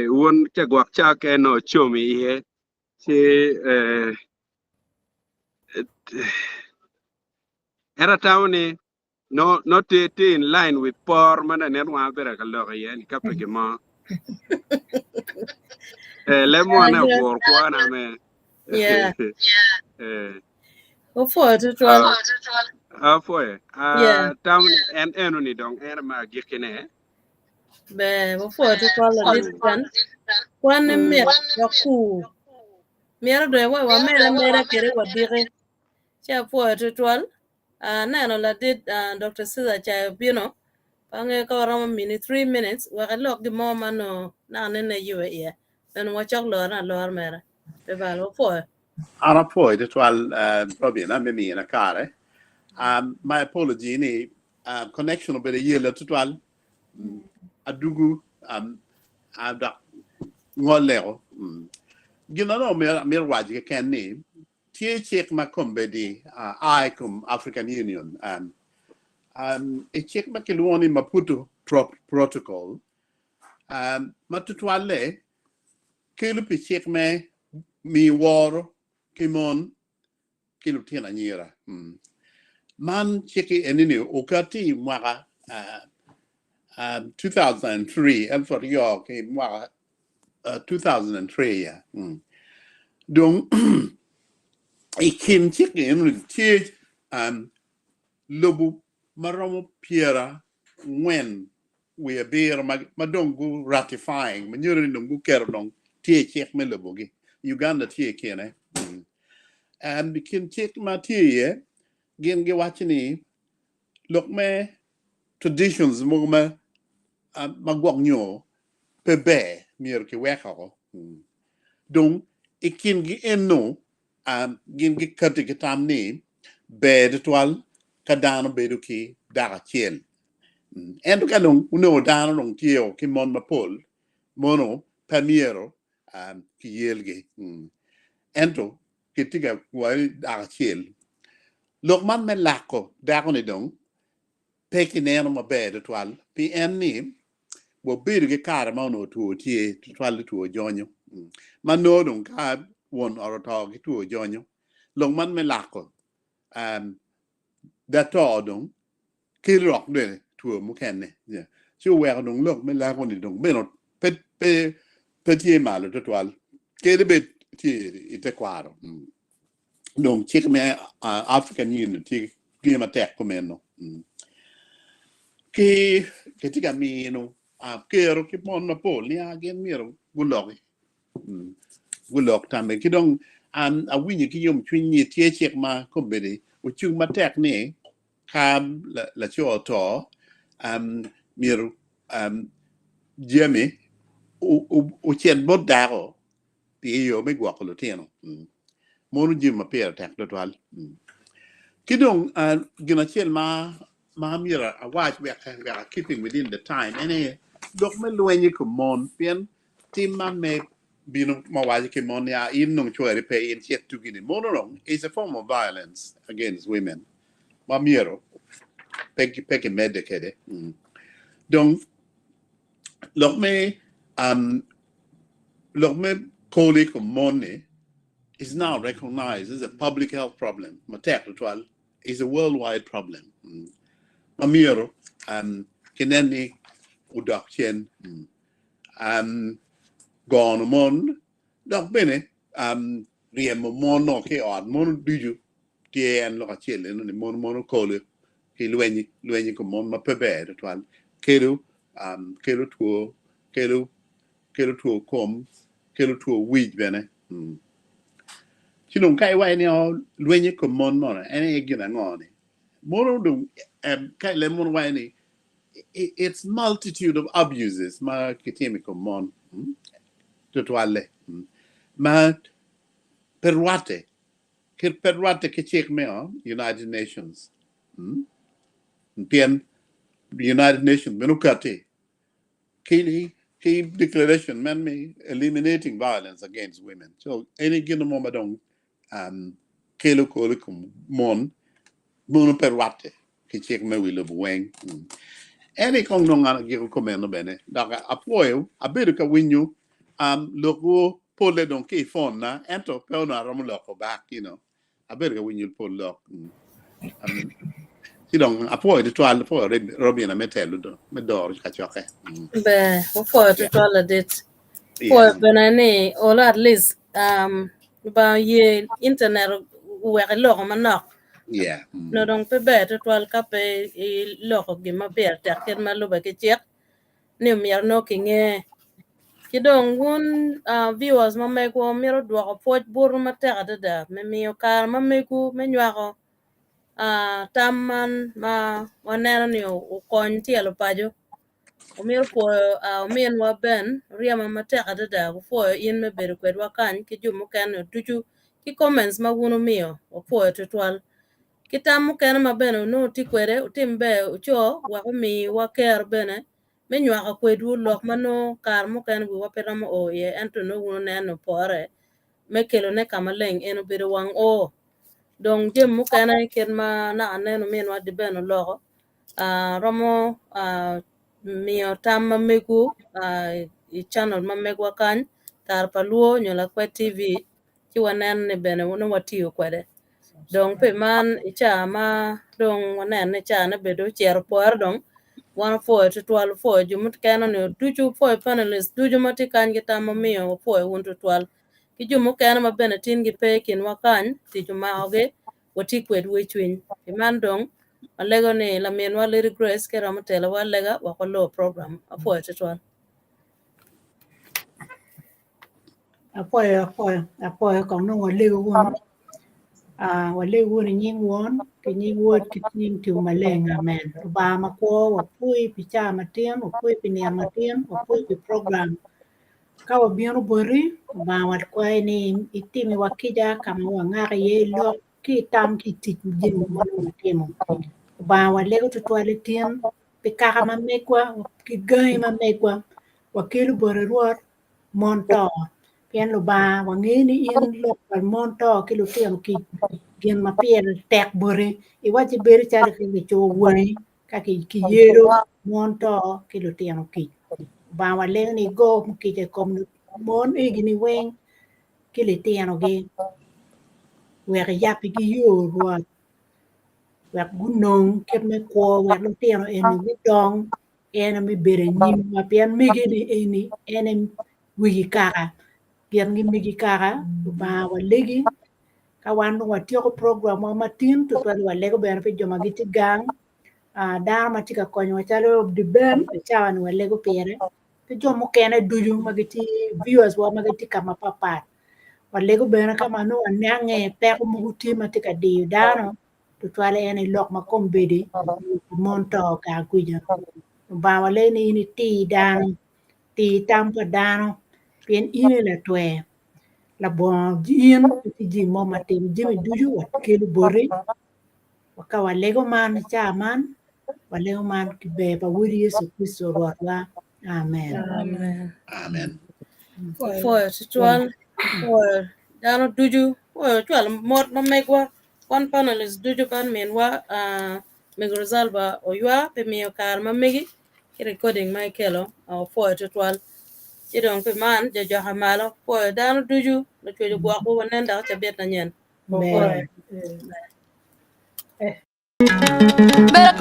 wun ca gwok ca kene ocomi iye ci Ento atamo ni no no tye tye in line with por ma lanen wanga bedo ka lok iye ni ka pe gin mo. Eh, leb mone ogur kwona me. Yeah. Eh. Opwoyo tutwal. Ah, apwoyo. Ah, Yeah. tamo ni en eno ni dong en ma agikkine. Ber, opwoyo tutwal ladit kwan. Kwan ni mit dok kur. Myero dong wa wamede ameda kede wadiki. Ci apwoyo tutwal. Aneno ladit Doctor Caesar ca obino, pe angeyo ka waromo mini 3 minutes wek elok gin mo ma nongo naka nene eyube iye. Then wacok lorone alora mere. Pe bal, wapwoyo. An apwoyo tutwal Robina me mina kare. My apology ni connection obedo yelo tutwal. Adugu dok ngoleko. Gin ma dong amito waco keken ni Tye cik ma kombeddi a i kom African Union. Um, I cik ma kilwongo ni Maputo Protocol, um, ma tutwalle kelo pi cik me miyo woro ki mon ki lutino anyira. Mm. Man cikki eni-ni okatti i mwaka uh, um, 2003, elfu aryo ki mwaka uh, 2003 ya. Mm. Dong i kin cikki eni tye um, lobo ma romo 97 ma dong gu ratifying ma nyuto ni dong guketo dong tye i cik me lobogi. Uganda tye i kine. And i kin cik ma tye iye gin giwaco ni lok me traditions mogo ma ma gwok nyo pe ber myero kiwek oko. Dong i kingi eno gin gikati ki tam ni ber tutwal ka dano bedo ki dako acel. Ento ka dong onongo dano dong tye ki mon mapol, mono pe myero kiyelgi. Ento kitye ka waco dako acel. Lok man me lako dako-ni dong pe kineno maber tutwal pi en ni wabedo ki kare ma onongo two tye tutwal two jonyo ma nongo dong ka won ot oto ki two jonyo lok man me lako da to dong ki rok bene two mukene ci oweko dong lok me lako ni dong bene pe pe tye malo tutwal kadi bed tye i tekwaro. Dong cik me African Union tye tye matek kumeno. Ki kitye ka mino kero ki mon mapol ni gin myero guloki gulok tamme. Ki dong an awinyo ki yomcwiny ni tye cik ma kombeddi ocung matek ni ka laco oto myero jami ocit bot dako pi yo me gwoko lutino. Mono jami ma pire tek tutwal. Ki dong gin acel ma ma myero awac wek wek keeping within the time en aye lok me lweny i kom mon pien tim man me bino ma waco ki mon ni in dong cwari pe in cit tugi ni mono dong is a form of violence against women ma myero pe pe kimedde kwede. Dong lok me um, lok me kolo i kom mon-ni is now recognized as a public health problem matek tutwal is a worldwide problem ma myero um, kinen ni odok cen um, gono mon dok bene um, ryemo mon no ki i ot mon ducu tye en lok acel eno ni mon mono kolo ki lweny lweny i kom mon ma pe ber tutwal kelo um, kelo two kelo kelo two kom kelo two wic bene mm. Ci dong ka iwaco ni oh, lweny i kom mon mono en aye gin ango ni mono dong um, ka ilem mono waco ni it's multitude of abuses ma kitimo i kom mon mm? tutwalle mm? ma pe rwatte Kit pe rwatte ki cik me United Nations. Pien United Nations bene okatti ki ki declaration man me eliminating violence against women. So eni gin mo ma dong um, kelo kolo i kom mon mono pe rwatte ki cik me wi lobo weng. Eni kong nongo an agiko komeno bene dok apwoyo abedo ka winyo um, lokwu polle dong ki i phone na ento pe onongo aromo loko back you know abedo ka winyo pol lok um, ci dong apwoyo tutwal apwoyo Robina me telo do me doro kacokke. Ber, wapwoyo tutwal ladit. Pwoyo bene ni olo at least um, Lubanga oye internet oweko iloko manok. Yeah. No dong pe ber tutwal ka pe iloko gin ma pire tek kit ma lube ki cik ni omyero nongo kinge. Ki dong wun uh, viewers ma megwa mito dwoko pwoc butu matek adada me miyo kare ma megwu me nywako uh, tam man ma waneno ni okony tyelo paco. Omito pwoyo uh, ominwa Ben Ryema matek adada wapwoyo in me bedo kwedwa kany ki jo mukene ducu ki comments ma wun wumiyo wapwoyo tutwal. Ki tam mukene ma bene onongo tye kwede wutim ber wuco wek omiwa kero bene me nywako kwedwu lok ma nongo kare mukene wiwa pe romo o iye ento nongo wun wuneno pore me kelone ka maleng en obedo wang oo. Dong jami mukene kit ma naka nen ominwa Deben oloko. Romo miyo tam ma megwu i channel ma megwa kany, Tara pa Luo nyo Lakwed TV ci waneno ni bene nongo watiyo kwede. Dong pi man i caa ma dong waneno ni caa-ne bene dong ocito opore dong wan wapwoyo tutwal, wapwoyo jo mukene ni ducu, wapwoyo panelist ducu ma tye kany ki tam ma miyo wapwoyo wun tutwal. Ki jo mukene ma bene tin gipe i kinwa kany tic omakogi watye kwedwu i cwiny. Pi man dong walego ni laminwa Lady Grace ka iromo telowa alega wek walor program. Apwoyo tutwal. Apwoyo, apwoyo, apwoyo kong nongo walego wunu. Ah, walego wunu i nying Won, ki nying Wod, ki nying Tipo Maleng. Amen. Lubanga makwo, wapwoyi pi caa matin, wapwoyi pi nino matin, wapwoyi pi program. Ka wabino boti, Lubanga wakwayi ni itimiwa kica ka ma wangako iye i lok ki i tam ki i tic jami ma nongo watimo. Lubanga walego tutwal i tin pi kaka ma megwa ki gangi ma megwa wakelo boti Rwot mon to pien Lubanga wangeyo ni in lok pa mon to ki lutino kic gin ma pire tek boti iwacci bedo calo ka kicobo wangi ka kiyelo mon to ki lutino kic. Lubanga walego ni igo kica i kom mon egini weng ki litinogi wek iyabigi yo Rwot wek gunong kit me kwo wek lutino eni gudong en aye bedo anyimwa pien mege-ni eni en aye wegi kaka gin gimegi kaka Lubanga walegi ka wan dong watyeko programwa matin tutwal walego bene pi jo ma gitye gang dano ma tye ka konyowa calo Diben i cawa-ni walego pire ki jo mukene ducu ma gitye viewers wa ma gitye ka mapatpat walego bene ka ma nongo waniange peko mogo tye ma tye ka diyo dano tutwale en aye lok ma kombeddi mon to kare kwica Lubanga walego ni in itir dano tir tam pa dano pien in aye latwer labongo in pe tye jami mo ma timo jami ducu wakelo boti ka walego man i caa man walego man ki ber pa Wodi Yecu Kricito Rwotwa. Amen. Amen. Amen. Pwoyo tutwal, pwoyo dano ducu, pwoyo cwalo mot ma megwa wan panelist ducu kan minwa uh, Mego Rosalba oywa pi miyo kare ma megi ki recording ma ikelo opwoyo tutwal. Ci dong pi man jojoka malo pwoyo dano ducu lucweco gwokwu wanen dok cabit manyen. Ber. Bella